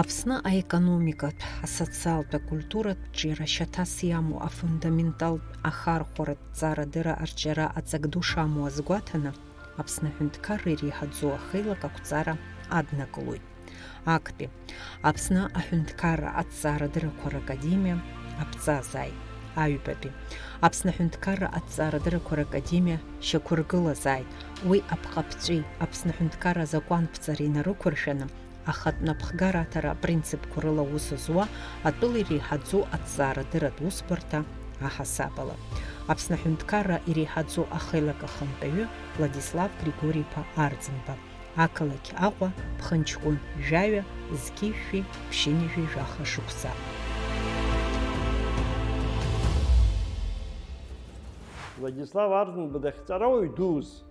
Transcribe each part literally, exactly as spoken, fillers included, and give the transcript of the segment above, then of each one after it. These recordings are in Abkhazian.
Аԥсны аекономикатә, асоциалтә, акультуратә ҿиара шьаҭас иамоу афундаменталтә ахархәаратә ҵарадырра арҿиара аҵак ду шамоу азгәаҭаны, Аԥсны аҳәынҭқарра иреиҳаӡоу ахеилак ақәҵара аднакылоит. Актәи Аԥсны аҳәынҭқарра аҭҵаарадыррақәа ракадемиа аԥҵазааит. Аҩбатәи Аԥсны аҳәынҭқарра аҭҵаарадыррақәа ракадемиа шьақәыргылазааит. Уи аԥҟаԥҵәеи Аԥсны аҳәынҭқарра азакәанԥҵареи нарықәыршәаны, ахатә напхгара аҭара апринципқәа рыла аус зуа атәыла иреиҳаӡоу аҭҵаарадырратә усбарҭа аҳасабала. Аԥсны аҳәынҭқарра иреиҳаӡоу ахеилак ахантәаҩы Владислав Григори-иԥа Арӡынба, ақалақь Аҟәа, ԥхынҷкәын жәаҩа, зқьи жәшәи ԥшьынҩажәи жәаха шықәса. Владислав Арӡынба дахьҵарауаҩ дуз,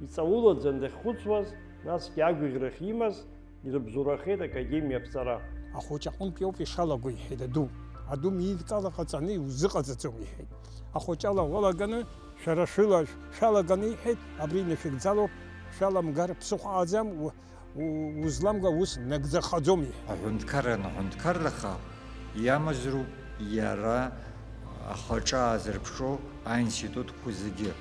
иҵаулаӡан дахьхәыцуаз, насгьы агәаӷьрахь имаз, ирыбзоурахеит академиа аԥҵара. Ахәыҷ аҟынтә иоуп ишалаго, иҳәеит аду. Аду мидкала ҟаҵаны иузыҟаҵаӡом, иҳәеит. Ахәыҷала уалаганы, шәара шәыла шәалаганы, иҳәеит, абри инашәыгӡалоуп, шәаламгар ԥсыхәа аӡам, у-, у-, узламга ус нагӡахаӡом, иҳәеит. Аҳәынҭқарра анаҳәынҭқарраха, иамазароуп иара ахаҿы аазырԥшуа аинститутқәа зегьы.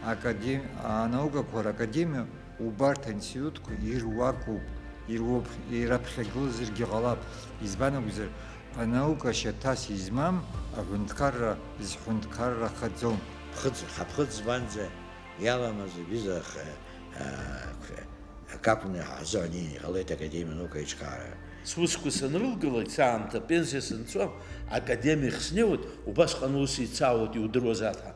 Академ-, анаукақәа ракадемиа убарҭ аинститутқәа ируакуп, ируп-, ираԥхьагылазаргьы ҟалап. Избан акәзар, анаука шьаҭас измам аҳәынҭқарра зҳәынҭқаррахаӡом. Ԥхыӡ, ҳаԥхыӡ збанӡа иаламыз ҩыза х-, а, х-, акакәны ҳзыҳәан иҟалеит академиа наука аиҿкаара. Сусқәа санрылгалак, саамҭа апенсиа санцо, академиахь снеиуеит, убасҟан ус ицаауеит, иудыруазар ҳәа.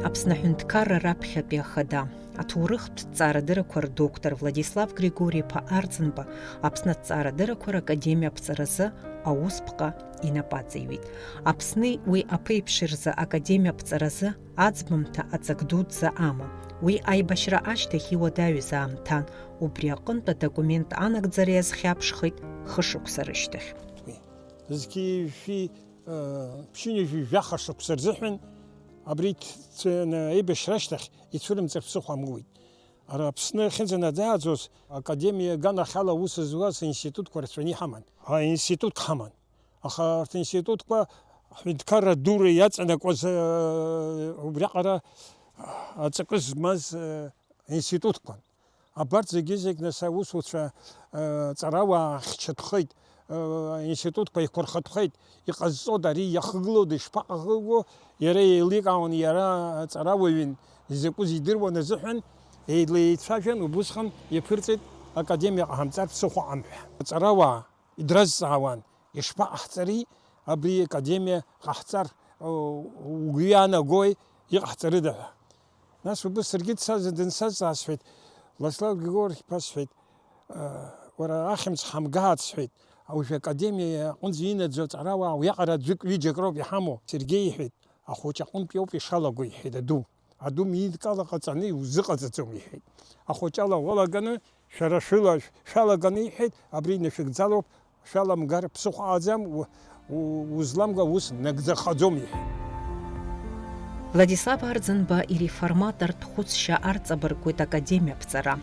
Аԥсны аҳәынҭқарра раԥхьатәи ахада, аҭоурыхтә ҭҵаарадыррақәа рдоктор Владислав Григори-иԥа Арӡынба Аԥсны аҭҵаарадыррақәа ракадемиа аԥҵаразы аусԥҟа инапы аҵаиҩит. Аԥсни уи аԥеиԥши рзы академиа аԥҵаразы аӡбамҭа аҵак дуӡӡа амам. Уи аибашьра ашьҭахь иуадаҩыз аамҭан, убри аҟынтә адокумент анагӡара иазхьаԥшхеит хышықәса рышьҭахь. Зқьи жәшәи, э, ԥшьынҩажәи жәаха шықәса рзыҳәан абри ҭ-, ҭ-, аибашьра ашьҭахь ицәырымҵыр ԥсыхәа амуит. Ара Аԥсны ахьынӡанаӡааӡоз академиа аганахьала аус зуаз аинститутқәа рацәаны иҳаман. Аинститутк ҳаман. Аха арҭ аинститутқәа ҳҳәынҭқарра дура иаҵанакуаз, э, убриаҟара аҵакы змаз, э, институтқәан. Абарҭ зегьы-зегь нас аусуцәа, э, ҵарауаа хьчатәхеит, э, аинститутқәа еиқәырхатәхеит. Иҟазҵода, ари иахыгылода, ишԥаҟагыло, иара еиликаауан, иара ҵарауаҩын, изакәыз идыруан азыҳәан, еилеицәажәан, убысҟан иаԥырҵеит академиа ҟаҳамҵар ԥсыхәа амҳәа. Аҵарауаа идразҵаауан, ишԥаҟаҳҵари абри академиа ҟаҳҵар, у-, угәы иаанагои, иҟаҳҵарыда ҳәа. Нас убыс саргьы дсаз-, дынсазҵаа сҳәеит, Владислав Григорьевич-иԥа сҳәеит, уара ахьымӡӷ ҳамгааит сҳәеит, уажәы академиа аҟынӡа инаӡо аҵарауаа уиаҟара аӡәык-ҩыџьак роуп иҳамоу, Сергеи иҳәеит, ахәыҷ аҟынтә иоуп ишалаго иҳәеит аду. Аду мидкала ҟаҵаны иузыҟаҵаӡом иҳәеит. Ахәыҷала уалаганы, шәара шәыла шәалаганы иҳәеит, абри инашәыгӡалоуп, шәаламгар ԥсыхәа аӡам, у-, у-, узламга ус нагӡахаӡом иҳәеит. Владислав Арӡынба иреформатортә хәыцшьа арҵабыргуеит академиа аԥҵара.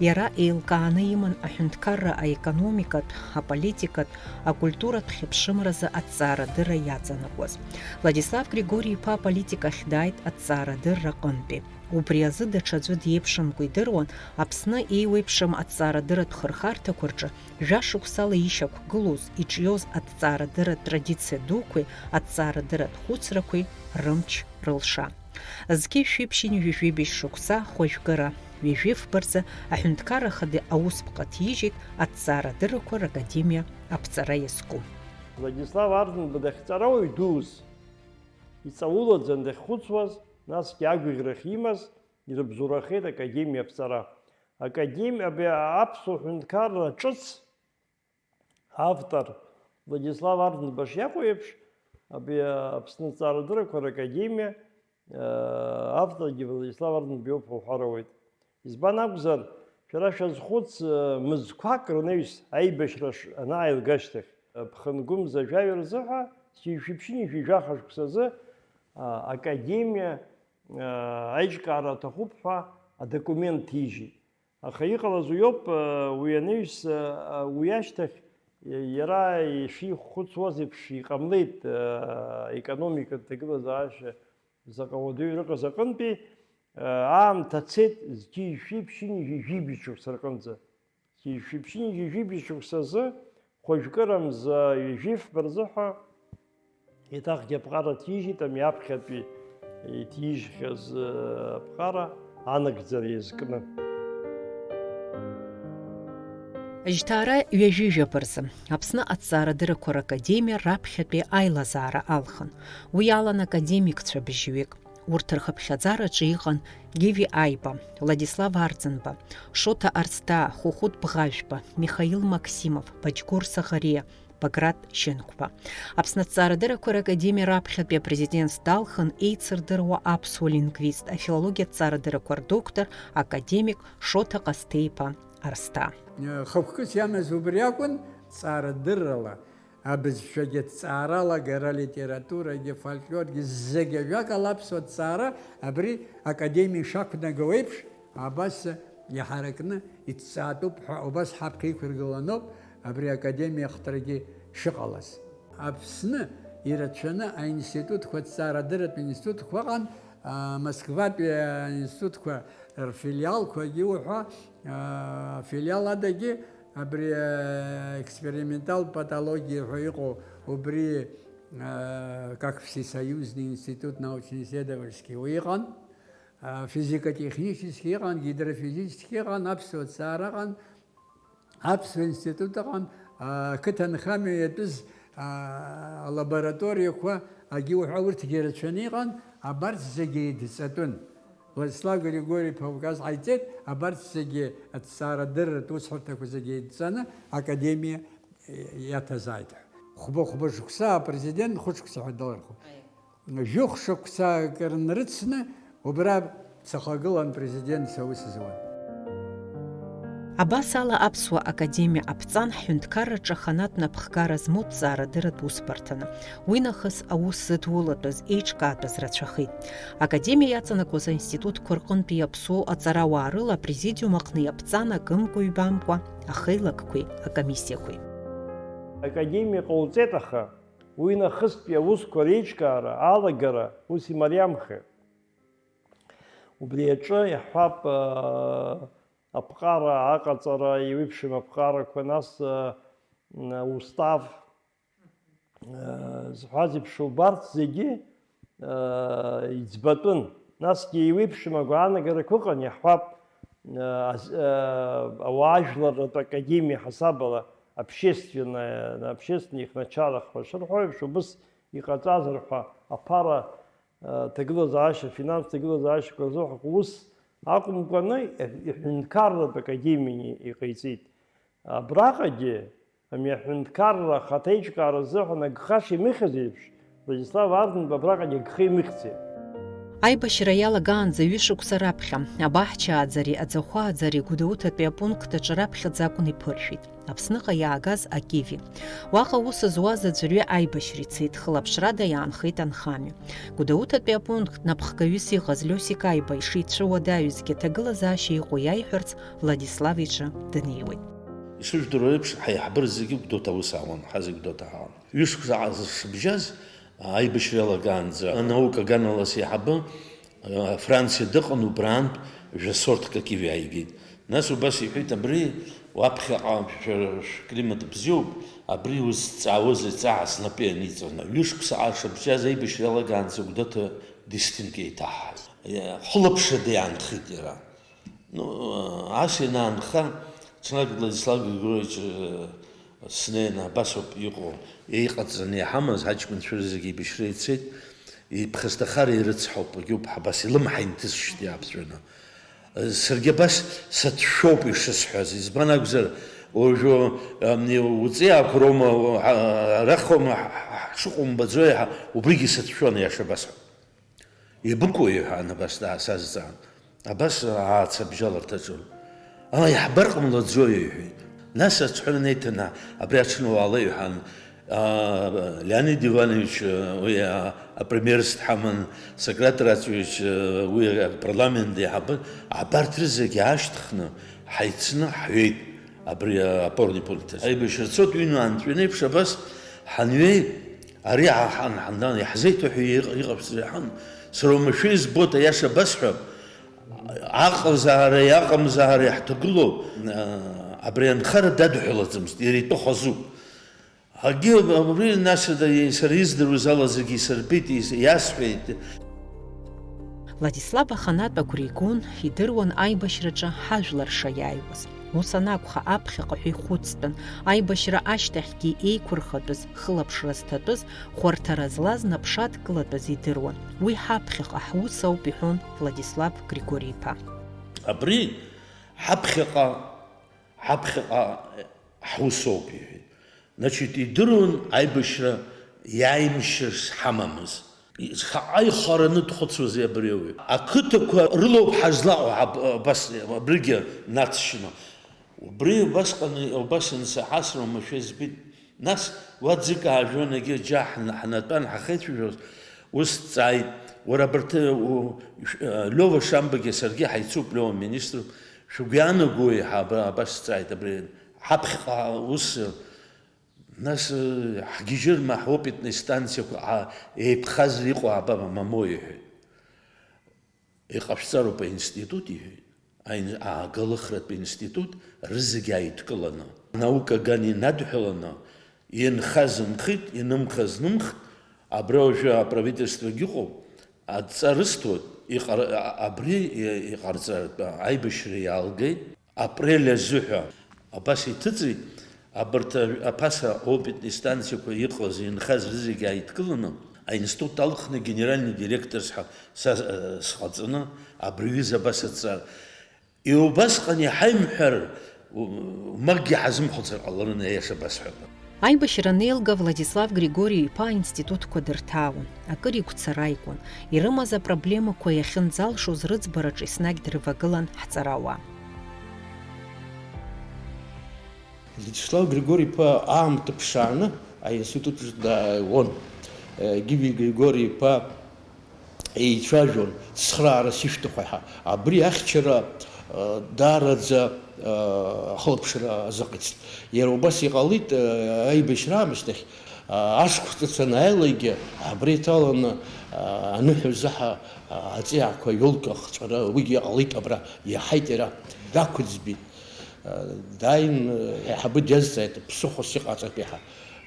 Иара еилкааны иман аҳәынҭқарра аекономикатә, аполитикатә, акультуратә хьыԥшымразы аҭҵаарадырра иаҵанакуаз. Владислав Григори-иԥа аполитикахь дааит аҭҵаарадырра аҟынтәи. Убри азы даҽаӡәы диеиԥшымкәа идыруан Аԥсны еиуеиԥшым аҭҵаарадырратә хырхарҭақәа рҿы жәашықәсала ишьақәгылоз, иҿиоз аҭҵаарадырратә традициа дуқәеи аҭҵаарадырратә хәыцрақәеи рымч рылша. Зқьи жәшәи ԥшьынҩажәи жәибжь шықәса хәажәкыра, ҩажәи фба рзы аҳәынҭқарра ахада аусԥҟа ҭижьит аҭҵаарадыррақәа ракадемиа аԥҵара иазку. Владислав Арӡынба дахьҵарауаҩ дуз, иҵаулаӡан дахьхәыцуаз, насгьы агәаӷьрахь имаз, ирыбзоурахеит академиа аԥҵара. Академи-, абри аԥсуа ҳәынҭқарра ҿыц автор Владислав Арӡынба шиакәу еиԥш, абри Аԥсны аҭҵаарадыррақәа ракадемиа, э, авторгьы Владислав Арӡынба иоуп ҳәа уҳәар ауеит. Избан акәзар, шәара шәазхәыц, э, мызқәак рнаҩс аибашьра ш-, анааилга ашьҭахь, Ԥхынгәымза жәаҩа рзыҳәа, шәи жәшәи ԥшьынҩажәи жәаха шықәсазы, а, академиа, а, аиҿкаара аҭахуп ҳәа адокумент ҭижьит. Аха иҟалаз уиоуп, а, уи анаҩс, а, уи ашьҭахь иара ишихәыцуаз еиԥш иҟамлеит, а, аекономикатә ҭагылазаашьа заҟа уадаҩры ыҟаз аҟынтәи, а, аамҭа цеит зқьи жәшәи ԥшьынҩажәи жәибжь шықәса рҟынӡа. Зқьи жәшәи ԥшьынҩажәи жәибжь шықәсазы хәажәкырамза ҩажәи фба рзыҳәа еиҭахгьы аԥҟара ҭижьит, ами аԥхьатәи иҭижьхьаз, э, аԥҟара анагӡара иазкны. Жьҭаара ҩажәи жәаба рзы Аԥсны Аҭҵаарадырақәа ракадемиа раԥхьатәи аилазаара алхын. Уи алан академикцәа быжьҩык. Урҭ рхыԥхьаӡараҿы иҟан Гиви Аиба, Владислав Арӡынба, Шоҭа Арсҭаа, Хәыхәыт Бӷажәба, Михаил Максимов, Баџьгәыр Саӷариа, Баграт Шьынқәба. Аԥсны Аҭҵаарадырақәа ракадемиа раԥхьатәи апрезидентс далхын еицырдыруа аԥсуа лингвист, афилологиатә ҭҵаарадырақәа рдоктор, академик Шоҭа Ҟасҭеи-иԥа Арсҭаа. Хықәкыс иамаз убри акәын, ҭҵаарадыррала, абызшәагьы ҭҵаара алагара, алитературагьы, афольклоргьы, зегь ажәакала аԥсуа ҭҵаара абри академиа ишақәнаго еиԥш, абас иҳаракны иҭҵаатәуп ҳәа убас ҳаԥхьа иқәыргыланоуп абри академиа ахҭрагьы шыҟалаз. Аԥсны ирацәаны аинститутқәа, ҭҵаарадырратә институтқәа ыҟан, а, Москватәи аинститутқәа рфилиалқәагьы уҳәа, а, афилиал адагьы абри, а, экспериментал патологиа ҳәа иҟоу убри, а, как всесоюзный институт научно-исследовательский уи ыҟан. А, физико-технический ыҟан, гидрофизический ыҟан, аԥсуа ҭҵаара ыҟан, аԥсуа институт ыҟан, а, ақыҭанхамҩа иатәыз, а, алабораториақәа, агьи уҳәа урҭгьы рацәаны иҟан, абарҭ зегьы еидҵатәын. Владислав Григори-иԥа указ ҟаиҵеит, абарҭ зегьы аҭҵаарадырратә усҳәарҭақәа зегьы еидҵаны академиа иаҭазааит ҳәа. Хәба-хәба шықәса апрезидент хәышықәса ҳәа далырхуан. Аиа. Жәохә шықәса акыр нрыцны, убра сахагылан, президентс аус зуан. Абас ала Аԥсуа Академиа аԥҵан ҳҳәынҭқарраҿы аханатә напхгара змоу ҭҵаарадырратә усбарҭаны. Уи нахыс аус зыдулатәыз, еиҿкаатәыз рацәахеит. Академиа иаҵанакуаз аинститутқәа рҟынтәи иаԥсоу аҵарауаа рыла апрезидиум аҟны иаԥҵан акымкәа-ҩбамкәа ахеилакқәеи акомиссиақәеи. Академиа ҟауҵеит, аха уи нахыстәи аусқәа реиҿкаара, алагара ус имариамхеит. Убри аҿы иаҳҳәап, аа, аԥҟара аҟаҵара, еиуеиԥшым аԥҟарақәа, нас, аа, н-, устав, аа, зҳәаз еиԥш убарҭ зегьы, аа, иӡбатәын. Насгьы еиуеиԥшым агәаанагарақәа ыҟан, иаҳҳәап, аа, аз-, аа, ауаажәларратә академиа ҳасабала, общественное, общественных началах ҳәа шырҳәо еиԥш, убыс иҟаҵазар ҳәа аԥара, а, ҭагылазаашьа, финанстә ҭагылазаашьақәа рзы ус акәымкәаны, иҳәынҭқарратә академиа иҟаиҵеит. Абраҟагьы, ами, аҳәынҭқарра ахаҭа еиҿкаара азыҳәан агха шимыхьыз еиԥш, Владислав Арӡынба абраҟагьы агха имыхьӡеит. Аибашьра иалагаанӡа ҩышықәса раԥхьа, абаҳча ааӡареи аӡахәа ааӡареи Гәдоуҭатәи апункт аҿы раԥхьаӡа акәын иԥыршәеит. Аԥсныҟа иаагаз акиви. Уаҟа аус зуаз аӡәырҩы аибашьра ицеит, хылаԥшрада иаанхеит анхамҩа. Гәдоуҭатәи апункт напхгаҩыс иҟаз Лиосик Аиба ишицәыуадаҩызгьы аҭагылазаашьа иҟоу иаиҳәарц Владислав иҿы днеиуеит. Ишыжәдыруа еиԥш, ҳаиҳабыра зегьы Гәдоуҭа аус аауан, ҳа зегь Гәдоуҭа ҳаауан. Ҩышықәса ааҟаз шыбжьаз, аибашьра иалагаанӡа, анаука аганала сеиҳабы, Франциа дыҟан, убраантә жәа сортк акиви ааигеит. Нас убас иҳәеит, абри уаԥхьаҟа шәара шәклимат бзиоуп, абри узҵаауазеи, ҵаа снапы ианиҵон. Ҩышықәса аашыбжьаз аибашьра иалагаанӡа Гәдоуҭа дистинк еиҭаҳҳаит. Хәылаԥшрада иаанхеит иара. Ну, ас ианаанха, ҽнак Владислав Григорьевич, э, снеины, абас ауп иҟоу, еиҟаҵаны иҳамаз, ҳаҷкәынцәа рызегьы еибашьра ицеит, иԥхасҭахар ирыцҳауп, агьоуп, ҳабас илымҳа инҭысшьит иааԥҵәаны. Э, саргьы абас сацәшәоуп ишысҳәаз, избан акәзар, уажәы, э, уҵиаақәа роума, ҳа-, арахоума ҳ-, ҳ-, ҳшыҟоу умбаӡои, ҳа-, убригьы сацәшәон, иаша басҳәап. Иабыкәу, иҳәан, абас даасазҵаан. Абас аацабжьаларҭаҿы. Ала, иаҳбар ҟамлаӡои, иҳәеит. Нас аҽҳәа неиҭаны, абри аҽны уаала, иҳәан, А, Леонид Иванович, уи, а, апремьерс дҳаман, Сократ Рацәович, уи апарламент деиҳабын, абарҭ рызегьы аашьҭыхны ҳаицны ҳҩеит абри, а, опорный пункт аҿы. Аибашьра цоит, ҩынҩажәа еиԥш абас ҳанҩеи, ари ҳа-, ҳан-, ҳан-, иаҳзеиҭо ҳәа иҟ-, иҟаԥҵара иаҳан, сара уамашәа избоит, аиаша басҳәап, аҟазаареи аҟамзаареи ҳҭагылоуп, а, абри анхара дадҳәалаӡамызт, иара итәы хазуп. Агьы абри, нас, сара издыруаз ала зегьы исырбеит, ис-, иасҳәеит. Владислав аханатә агәра игон, идыруан аибашьраҿы ҳажәлар шаиааиуаз. Ус анакәха, аԥхьаҟа ҳәа ихәыцтәын, аибашьра ашьҭахьгьы еиқәырхатәыз, хылаԥшра зҭатәыз, хәарҭара злаз наԥшадкылатәыз идыруан. Уи ҳаԥхьаҟа ҳус ауп, иҳәон Владислав Григори-иԥа. Абри ҳаԥхьаҟа, ҳаԥхьаҟа ҳус ауп, иҳәеит. Значит, идыруан аибашьра иааимшьырц ҳамамыз. Шаҟа ихараны дхәыцуазеи абри ауаҩы? Ақыҭақәа рылоуп ҳазлаҟоу аб-, абас, абригьы нацшьны. Убри убасҟан, убас ансаҳасра уамашәа збеит. Нас уа ӡык аажәуан, егьи џьа ҳн-, ҳнатәан ҳахеицәажәоз, ус дҵааит, уара абарҭ, у, ш-, Лиова Шамбагьы саргьы ҳаицуп, Лиова министруп, шәгәы иаанагои ҳәа аба-, абас дҵааит, абри ҳаԥхьаҟа ус, нас, ҳгьежьыр ма ҳопитни станциақәа ҳа-, еиқәхазар иҟоу аба-, мамоу иҳәеит. Иҟашәҵароуп аинститут, иҳәеит, аин-, ааглыхратә институт рызегь ааидкыланы, анаука аган инадҳәаланы, инхаз нхеит, инымхаз нымхт, абра уажәы аправительствогьы ыҟоуп, адҵа рысҭоит, иҟар-, а-, абри и-, иҟарҵаратә аибашьра иаалгеит. Апрель азыҳәа абас иҭыҵит, абарҭ аҩ-, аԥаса опитни станциақәа иҟаз, инхаз рызегьы ааидкыланы, аинститут алхны генеральный директорс ҳәа са, э, сҟаҵаны, абри аҩыза абас аҵара. И убасҟан иҳаимҳәар, у-, макгьы ҳазымхәыцыр ҟаларын, аиаша басҳәап. Аибашьра анеилга Владислав Григори-иԥа аинститутқәа дырҭаауан, акыр игәцара икуан, ирымаз апроблемақәа иахьынӡалшоз рыӡбараҿы еснагь дрывагылан ҳҵарауаа. Владислав Григори-иԥа аамҭа ԥшааны аинститут аҿы дааиуан. Гиви Григори-иԥа еицәажәон, цхыраарас ишәҭаху ҳәа. Абри ахьчара, э, даараӡа, э, ахылаԥшра азыҟаиҵт. Иара убас иҟалеит, э, аибашьра аамышьҭахь, э, ашықәс ҿыц анааилакгьы, абра иҭаланы, э, аныҳәа азыҳәа, э, аҵиаақәа, иолка ахҵәара, уигьы иҟалеит абра, иаҳаит иара, дақәӡбеит. Э, дааин, э, аиҳабы диазҵааит, ԥсыхәас иҟаҵатәи ҳәа.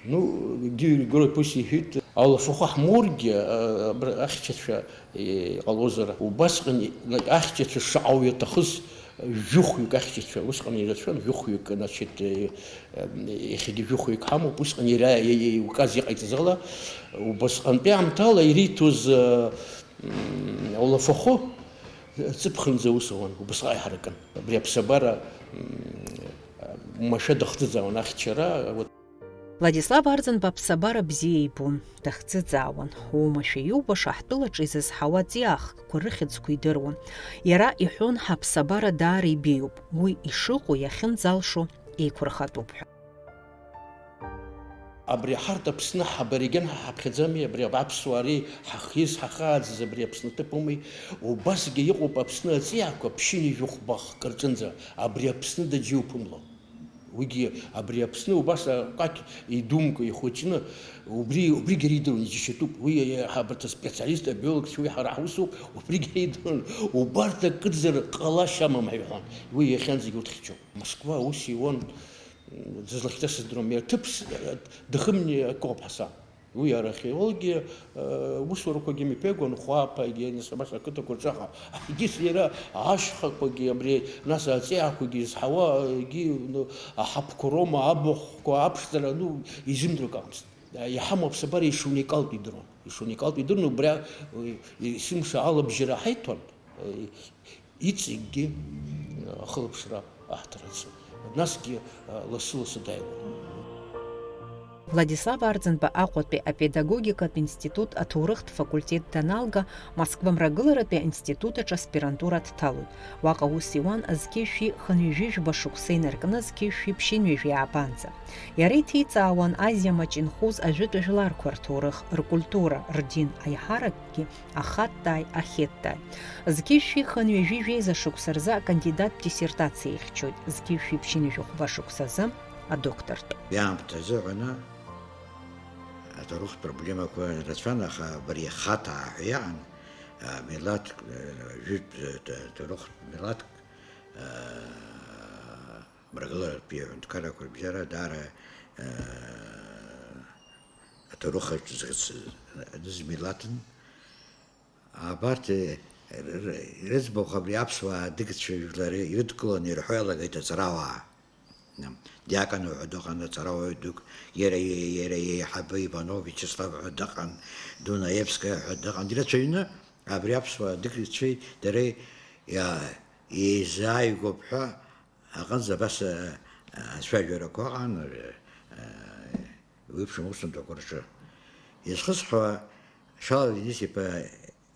Ну, Георги Григорьевич иҳәеит, алафахәы ҳмоургьы, а, абра ахьчацәа, э, иҟалозар, убасҟан и-, ахьчацәа шаҟа уаҩ аҭахыз, жәохәҩык ахьчацәа, усҟан ирацәан, жәохәҩык, значит, э, э, иахьагьы жәохәҩык ҳамоуп, усҟан иара, е-, е-, еилкааз иҟаиҵаз ала, убасҟантәи аамҭала ириҭоз, э, м, алафахәы ҵыԥхынӡа аус ауан, убасҟак иҳаракын. Абри аԥсабара, м, уамашәа дахӡыӡаауан ахьчара, вот. Владислав Арӡынба аԥсабара бзиа ибон, дахӡыӡаауан. Уамашәа иубаша ҳтәылаҿы изызҳауа аҵиаахкқәа рыхьӡқәа идыруан. Иара иҳәон, ҳаԥсабара даара ибеиоуп, уи ишыҟоу иахьынӡалшо еиқәырхатәуп ҳәа. Абри ҳарҭ Аԥсны ҳаборигенқәа ҳаԥхьаӡами, абри аԥсуаа ари ҳахиз, ҳахааӡаз абри Аԥсны ҭыԥ ауми? Убасгьы иҟоуп Аԥсны аҵиаақәа ԥшьынҩажәи жәохә баҟк рҿынӡа, абри Аԥсны даџьеуԥымло. Уигьы абри Аԥсны убас акәакь идумкәа, ихәыҷны, убри, убригь иара идыруан, иџьашьатәуп. Уи ҳабарҭ аспециалист, абиологцәа, уи ҳара ҳусуп, убригь иара идыруан. Убарҭ акыӡар ҟалашьа амам ҳәа иҳәон. Уи иахьанӡагь урҭ хьчон. Москва ус иуан, дызлахьӡаз сыздыруам, иара ҭыԥс, дахымни акоуп ҳәа сан. Уи археологиа, э, усурақәагьы мҩаԥигон, Хәаԥагьы, нас абас ақыҭақәа рҿаха. Егьыс иара ашьхақәагьы, абри, нас аҵиаақәагьы изҳауа, егьи, ну, аҳаԥқәа роума, абахәқәа, аԥшӡара, ну, изымдыруа акәмызт. Иҳамоу аԥсабара ишуникалтә идыруан. Ишуникалтә идыруан, убри, э, есымша алабжьара ҳаиҭон, э, иҵегьгьы, э, ахылаԥшра аҳҭарацы. Насгьы, э, лассы-лассы дааиуан. Владислав Арӡынба Аҟәатәи апедагогикатә институт аҭоурыхтә факультет даналга, Москва мрагыларатәи аинститут аҿы аспирантура дҭалоит. Уаҟа аус иуан зқьи жәшәи хынҩажәи жәба шықәса инаркны зқьи жәшәи ԥшьынҩажәи аабанӡа. Иара иҭеиҵаауан Азиа маҷ инхоз ажәытә жәларқәа рҭоурых, ркультура, рдин, аиҳаракгьы ахаттааи ахьеттааи. Зқьи жәшәи хынҩажәи жәеиза шықәса рзы акандидаттә диссертациа ихьчоит, зқьи жәшәи ԥшьынҩажәи хәба шықәсазы адоктортә. Иаамҭа азыҳәаны аҭоурыхтә проблемақәа рацәан, аха абри Хаҭаа ҳәа иаан, а, милаҭк, а, жәытә, а, ҭ-, ҭоурыхтә милаҭк, а, мрагыларатәи аҳәынҭқаррақәа рыбжьара даара, а, аҭоурых аҿы зыхьӡ-, аныз милаҭын. Абарҭ, э, р-, р-, ирыӡбахә абри аԥсуаа адыгцәа жәлар ирыдкыланы ирҳәо иалагеит аҵарауаа. Диакон ҳәа дыҟан, аҵарауаҩ дук, иара, иара иеиҳабы Иванов Виачеслав ҳәа дыҟан, Дунаевская ҳәа дыҟан. Ирацәаҩны абри аԥсуаа адыгцәеи дареи иа-, еизааигәоуп ҳәа аҟынӡа абас, э, ацәажәарақәа ыҟан, э, э, уи еиԥшым усумҭақәа рҿы. Изхысҳәаауа, Шала Денис-иԥа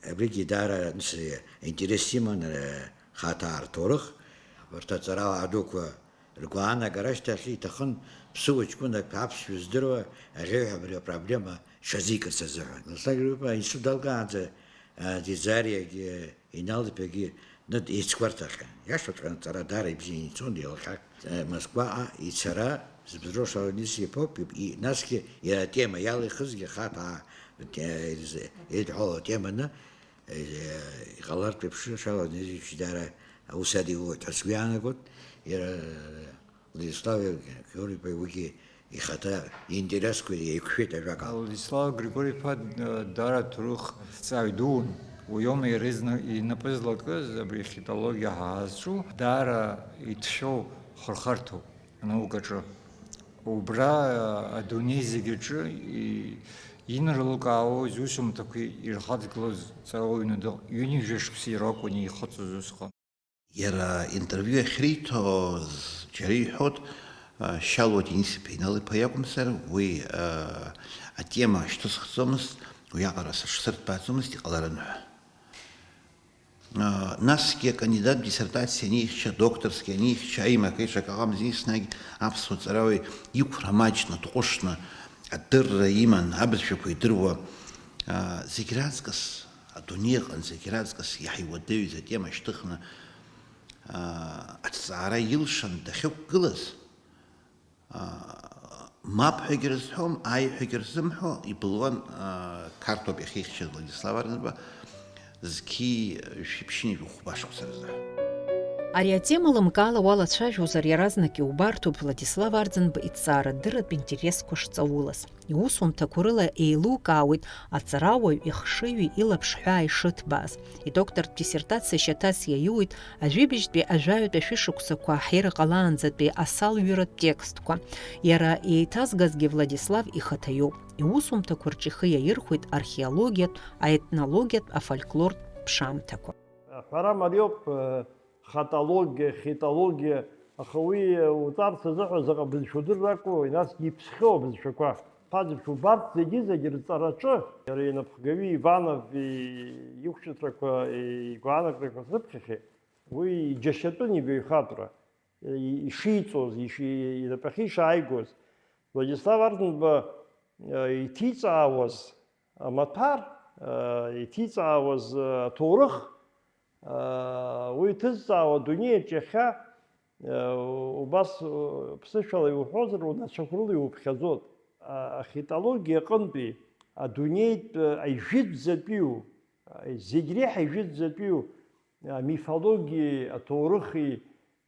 абригьы даара, нас, интерес иман, э, Хаҭаа рҭоурых. Урҭ аҵарауаа дуқәа ргәаанагара ашьҭахь иҭахын ԥсыуа ҷкәынак аԥсшәа здыруа аӷьеҩҳәа абри апроблема шазикырц азыҳәан. Владислав Григорьевич-иԥа аинститут далгаанӡа, а, Ӡиӡариагьы, Инал-иԥагьы ныд-, еицгәарҭахьан. Иашаҵәҟьаны, аҵара даара ибзианы ицон, илахьак, э, Москваҟа ицара збзроу Шала Денис-иԥоуп, и-, насгьы иара атема иалихызгьы Хаҭаа, э, ирз-, ирыдҳәалоу атеманы, э, иҟалартә еиԥш, Шала Денис-иԥа даара аус адиулоит ҳәа сгәы иаанагоит. Иара, э, Владислав Георгиевич-иԥа уигьы ихаҭа иинтересқәа еиқәшәеит ажәакала. Владислав Григорий-иԥа, э, даара ҭоурых ҭҵааҩ дуун. Уи аума иара изна-, инапы злакыз абри ахитологиа ҳәа ҳазҿу, даара иҭшәоу хырхарҭоуп анаукаҿы. Убра, э, адунеи зегь аҿы и-, инрылкаауа зусумҭақәа ирхаҵгылоз ҵарауаҩны дыҟ-, ҩынҩажәа шықәса иара акәын ихыҵыз усҟан. Иара интервиу ахьриҭоз џьара иҳәоит, а, Шьалуа Денис-иԥа Инал-иԥа иакәымзар, уи, а, атема шьҭысхӡомызт, уиаҟара сыҽсырҭбааӡомызт, иҟаларын ҳәа. А, насгьы акандидат диссертациа анихьча, докторски анихьча, аимак-еиҿак аҟамзи, еснагь аԥсуа ҵарауаҩ иқәра маҷны, дҟәышны, адырра иман, абызшәақәа идыруа, а, зегь раҵкыс, адунеи аҟынӡагьы раҵкыс иаҳа иуадаҩыз атема шьҭыхны, аа, аҭҵаара илшан дахьықәгылаз, аа, мап ҳәагьы рызҳәом, ааи ҳәагьы рзымҳәо, ибылуан, аа, Қарҭоуп иахьихьчаз Владислав Арӡынба, зқьи жәшәи ԥшьынҩажәи хәба шықәса рзы. Ари атема лымкаала уалацәажәозар, иаразнак иубарҭоуп Владислав Арӡынба иҭҵаарадырратә интересқәа шҵаулаз. Иусумҭақәа рыла еилукаауеит аҵарауаҩ ихшыҩи илаԥш ҳәаа ишыҭбааз. Идоктортә диссертациа шьаҭас иаиуит ажәибжьтәи ажәаҩатәи ашәышықәсақәа ҳирҟалаанӡатәи асалҩратә текстқәа. Иара еиҭазгазгьы Владислав ихаҭа иоуп. Иусумҭақәа рҿы ихы иаирхәеит археологиатә, аетнологиатә, афольклортә ԥшаамҭақәа. Аҳәара мариоуп, э, хатологиа, хитологиа, аха уи, э, уҵарц азыҳәа заҟа бызшәа удырракәу, насгьы иԥсхьоу абызшәақәа. Ԥаӡбшәа убарҭ зегьы-зегьы рҵараҿы, иара инапхгаҩы Иванов и-, иқәҿыҭрақәа, игәаанагарақәа срыԥхьахьеит, уи иџьашьатәын ибаҩхатәра, и-, ишиҵоз, иши-, инапахьы ишааигоз. Владислав Арӡынба, э, иҭиҵаауаз амаҭәар, э, иҭиҵаауаз, э, аҭоурых, уи иҭызҵаауа адунеиаҿ иахьа, убас, ԥсышәала иуҳәозар, унацәақәрыла иуԥхьаӡоит. Ахитологиа аҟынтәи адунеитә, ажәытәӡатәиу, зегь реиҳа ижәытәӡатәиу амифологиеи, аҭоурыхи,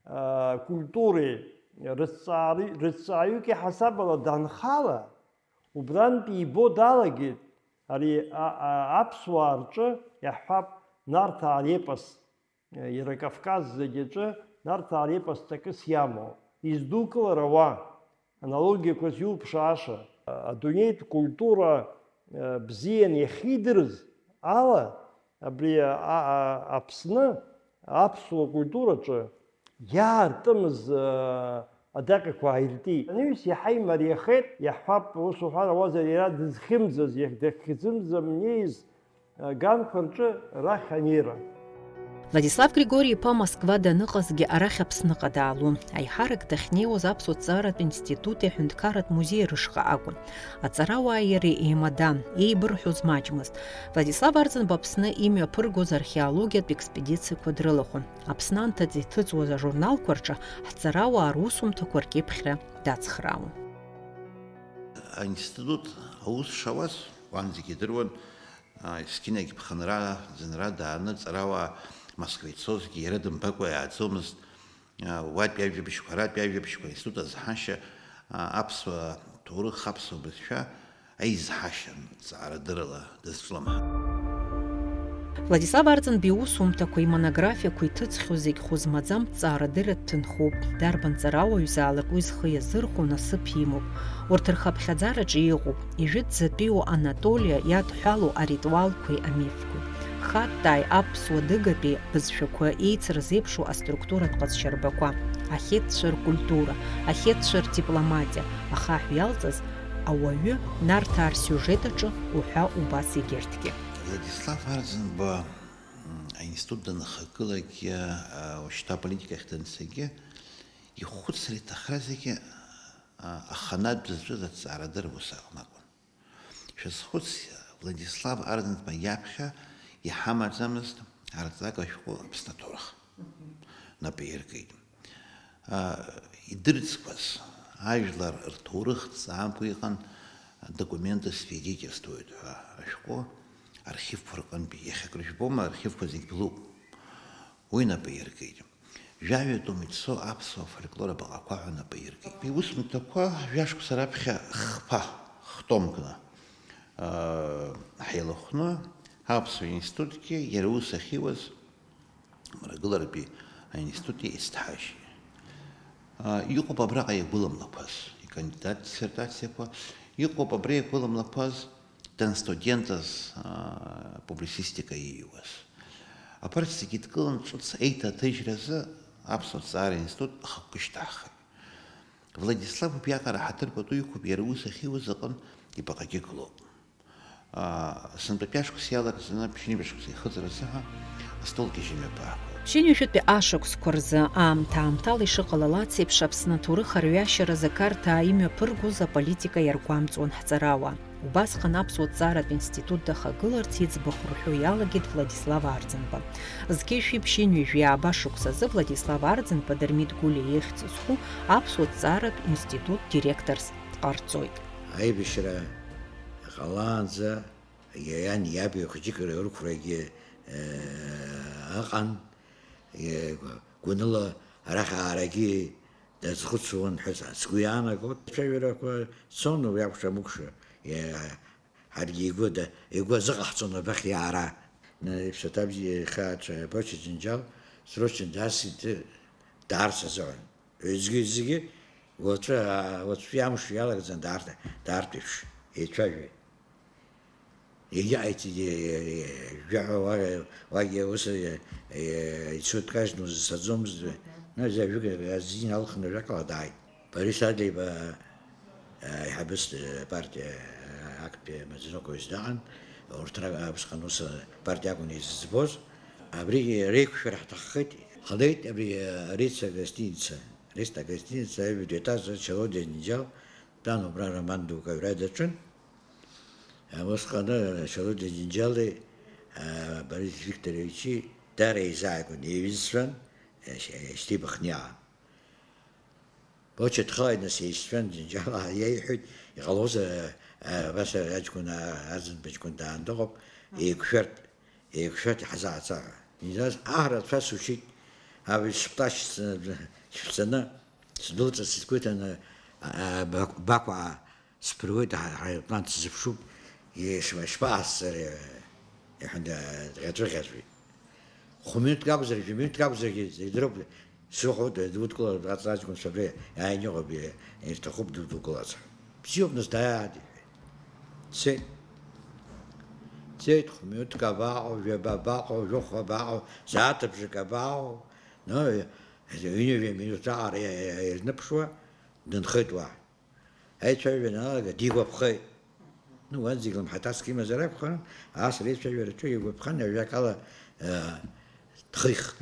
акультуреи рыҭҵаари-, рыҭҵааҩык иҳасабала данхала, убрантәи ибо далагеит ари а-, а-, аԥсуаа рҿы, иаҳҳәап, Нарҭаа репос. Иара Кавказ зегь аҿы Нарҭаа репос ҵакыс иамоу, издукылар ауа, аналогиақәа зиуԥшааша, адунеитә культура, э, бзианы иахьидырыз ала, абри а-, а-, Аԥсны аԥсуа культураҿы иаартымыз, э, адаҟьақәа ааиртит. Анаҩс иаҳа имариахеит, иаҳҳәап, ус уҳәар ауазар, иара дызхьымӡаз, иахь дахьхьымӡам днеиз, аганқәа рҿы рахь анеира. Владислав Григори-иԥа Москва даныҟазгьы арахь Аԥсныҟа даалон. Аиҳарак дахьнеиуаз Аԥсуа ҭҵааратә институти аҳәынҭқарратә музеи рышҟа акәын. Аҵарауааи иареи еимадан, еибырҳәоз маҷмызт. Владислав Арӡынба Аԥсны имҩаԥыргоз археологиатә експедициақәа дрылахәын. Аԥсны анҭыҵ иҭыҵуаз ажурналқәа рҿы ҳҵарауаа русумҭақәа ркьыԥхьра дацхраауан. Аинститут аус шауаз уанӡагьы идыруан, а, есқьынагь ԥхынра, ӡынра дааны ҵарауаа Москва ицозгьы иара дымбакәа иааӡомызт. А, уатәи ажәабжьқәа, аратәи ажәабжьқәа, аинститут азҳашьа, а, аԥсуа ҭоурых, аԥсуа бызшәа аизҳашьан, ҵаарадырала дазҿлымҳан. Владислав Арӡынба иусумҭақәа, имонографиақәа иҭыҵхьоу зегь хәы змаӡам ҭҵаарадырратә ҭынхоуп. Дарбан ҵарауаҩзаалак уи зхы иазырхәо насыԥ имоуп. Урҭ рхыԥхьаӡараҿы иҟоуп ижәытәӡатәиу Анатолиа иадҳәалоу аритуалқәеи амифқәеи. Хаттаи аԥсуа дыгатәи бызшәақәа еицырзеиԥшу аструктуратә ҟазшьарбақәа, ахетцәа ркультура, ахетцәа рдипломатиа, ахаҳә иалҵыз ауаҩы Нарҭаа рсиужет аҿы уҳәа убас егьырҭгьы. Владислав Арӡынба, м, аинститут данахагылакгьы, а, уажәшьҭа аполитика ахь данцагьы, ихәыцра иҭахра зегьы, а, аханатә дызҿыз аҭҵаарадырра ус аҟны акәын. Шәазхәыц, Владислав Арӡынба иаԥхьа иҳамаӡамызт арҵага шәҟәы Аԥсны аҭоурых. Мгм. Напы иркит. А, идырӡқәаз ажәлар рҭоурых ҵаамкәа иҟан, документы свидетельствуют ҳәа ашәҟәы архивқәа рҟынтәи. Иахьа акры жәбома, архивқәа зегь блуп. Уи напы иркит. Жәаҩа том ицо аԥсуа фольклор абаҟақәа ҳәа напы иркит. Иусумҭақәа жәашықәса раԥхьа хԥа, хтомкны, аа, ҳаилахәны, аԥсуа институтгьы иара ус ахьиуаз, мрагыларатәи аинститути исҭҳашьеи. Аа, иҟоуп абраҟа иагәыламлақәаз, икандидат диссертациақәа, иҟоуп абра иагәыламлақәаз, данстудентыз, аа, публицистика ииуаз. Абарҭ зегьы дкылан ҿыц еиҭаҭыжьразы Аԥсуа ҭҵаара институт ахықәкы шьҭаҳхит. Владислав убриаҟара ҳаҭыр пату иқәуп, иара ус ахьиуаз аҟынтә ибаҟагьы гылоуп. Аа, сынтәатәи ашықәс иалагӡаны ԥшьынҩажәа шықәса ихыҵра азыҳәа астол гьежьы мҩаԥаагоуп. Ԥшьынҩажәатәи ашықәсқәа рзы аамҭа-аамҭала ишыҟалалац еиԥш Аԥсны аҭоурых арҩашьаразы Қарҭаа имҩаԥыргоз аполитика иаргәамҵуан ҳҵарауаа. Убасҟан Аԥсуа ҭҵааратә институт дахагыларц иӡбахә рҳәо иалагеит Владислав Арӡынба. Зқьи жәшәи ԥшьынҩажәи ааба шықәсазы Владислав Арӡынба Дырмит Гәлиа ихьӡ зху Аԥсуа ҭҵааратә институт директорс дҟарҵоит. Аибашьра ҟалаанӡа иан иаби хәыҷык рықәрагьы, э, ыҟан, э, гәаныла арахь аарагьы дазхәыцуан ҳәа сгәы иаанагоит. Ацәажәарақәа цон уи акәша-мыкәша, иа-, ҳаргьы игәы да-, игәы азыҟаҳҵон абахь иаара. Иԥсаҭа бзиа ихы ацәа Боча Џьынџьал срочно дасит даарц азыҳәан. Уеизгьы, зегьы уаҵәы, уаҵәтәи амш иалагӡан даарт-, даарт еиԥш еицәажәеит. Егьаҟаиҵеит, е-, е-, е-, жәаҳәа уа-, уагьы ус, е-, е-, ицо дкажьны узцаӡомызт, нас ажәак азин алхны ажәакала дааит. Борис Адлеиба, е, аиҳабыс, е, партиа, е, актәи амаӡаныҟәгаҩыс даҟан, урҭ ра-, усҟан ус апартиа акәын изыӡбоз. Абригьы реиқәшәара ҳҭаххеит. Ҳлеит абри, е, Рица гостиница, Риста гостиница, аҩбатәи етаж аҿы Шьалодиа Џьынџьал дтәан, убра роман дук аҩра даҿын. Усҟан Шьалодиа Џьынџьали, а, Борис Викторовичи дара еизааигәан, еиҩызцәан, а, шь-, а, шьҭа ибыхниаан. Боча дхалеит, нас, еишьцәан, Џьынџьал иеиҳәеит, иҟалозар, а, а, абас аҷкәын, а, Арӡынба ҷкәын даан дыҟоуп, еиқәшәартә, еиқәшәартә иҳазааца ҳәа. Џьынџьал, аҳ, рацәа сушьит, абри сыԥҭа шәцаны, сдәылҵырц сгәы иҭаны, а, а, Бақ-, Бақәаа Сԥыруеит, ҳа-, ҳаирплан сзыԥшуп, ишԥа-, ишԥаҟасҵари, иҳәан, даӷьаҵәыӷьаҵәит. Хә-минуҭк акәзаргьы, жәа-минуҭк акәзаргьы, зегь дроуп, сыхәоит, дудкылар, аҵ-, аҷкәынцәа абри иааины иҟоуп, ирҭахуп дудукыларц ҳәа. Бзиоуп, нас, дааиааит, иҳәеит. Дцеит. Дцеит, хә-минуҭк абаҟоу, жәаба абаҟоу, жәохә абаҟоу, сааҭыбжак абаҟоу, ну, ҩынҩажәа минуҭ аҟара иа-, иа-, ирныԥшуа, дынхеит уа. Аицәажәара аналага дигәаԥхеит. Ну, уан зегь лымҳаҭаск имазар акәхарын, ас реицәажәараҿы игәаԥхан, ажәакала, э, дхихт.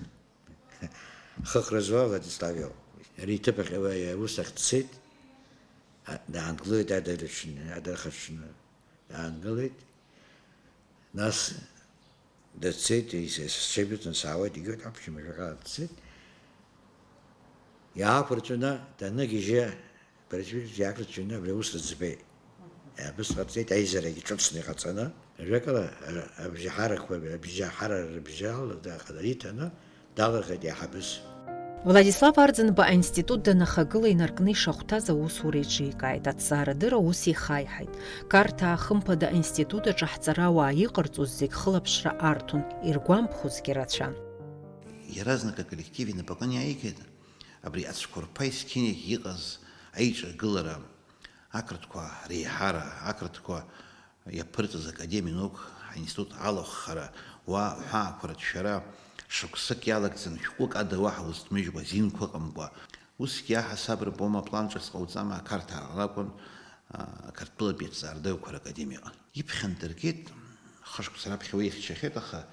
Хыхра зуа Владислав иоуп. Ари иҭыԥ ахь, уи аус ахь дцеит, а, даангылеит адырраҽны, адырхаҽны даангылеит. Нас дцеит, ис-, ис-, сҽеибыҭаны саауеит, егьырҭ аԥшәма жәаха дцеит. Иаақәырҵәаны даныгьежьы, Пресвитер иақәырҵәаны абри аус рыӡбеит. Абысҟак ҵеит, аизарагьы ҿыцны иҟаҵаны, ажәакала, а-, абжьаҳарақәа, абжьаҳара рыбжьала иҭаны далырхит иаҳабыс. Владислав Арӡынба аинститут данахагыла инаркны ишахәҭаз аусура иҿикааит, аҭҵаарадырра ус ихаиҳаит. Қарҭаа хымԥада аинститут аҿы ҳҵарауаа иҟарҵоз зегь хылаԥшра арҭон, иргәамԥхозгьы рацәан. Иаразнак аколлектив инапаҟны иааигеит абри ацәқәырԥа есқьынагь иҟаз аиҿагылара, ақырҭқәа реиҳара, ақырҭқәа иаԥырҵаз академиа наук аинститут алахәхара, уа ҳәаақәа рыҭшәара, шықәсык иалагӡан шәҟәык ада уаҳа узҭмыжьуа зинқәа ыҟамкәа. Усгьы аҳасаб рпома план ҿыц ҟауҵама, ақарҭаа ракәын, а, Қырҭтәылатәи аҭҵаарадыррақәа ракадемиаҟа. Иԥхьан дыргеит, хышықәса раԥхьа уи ихьчахьеит, аха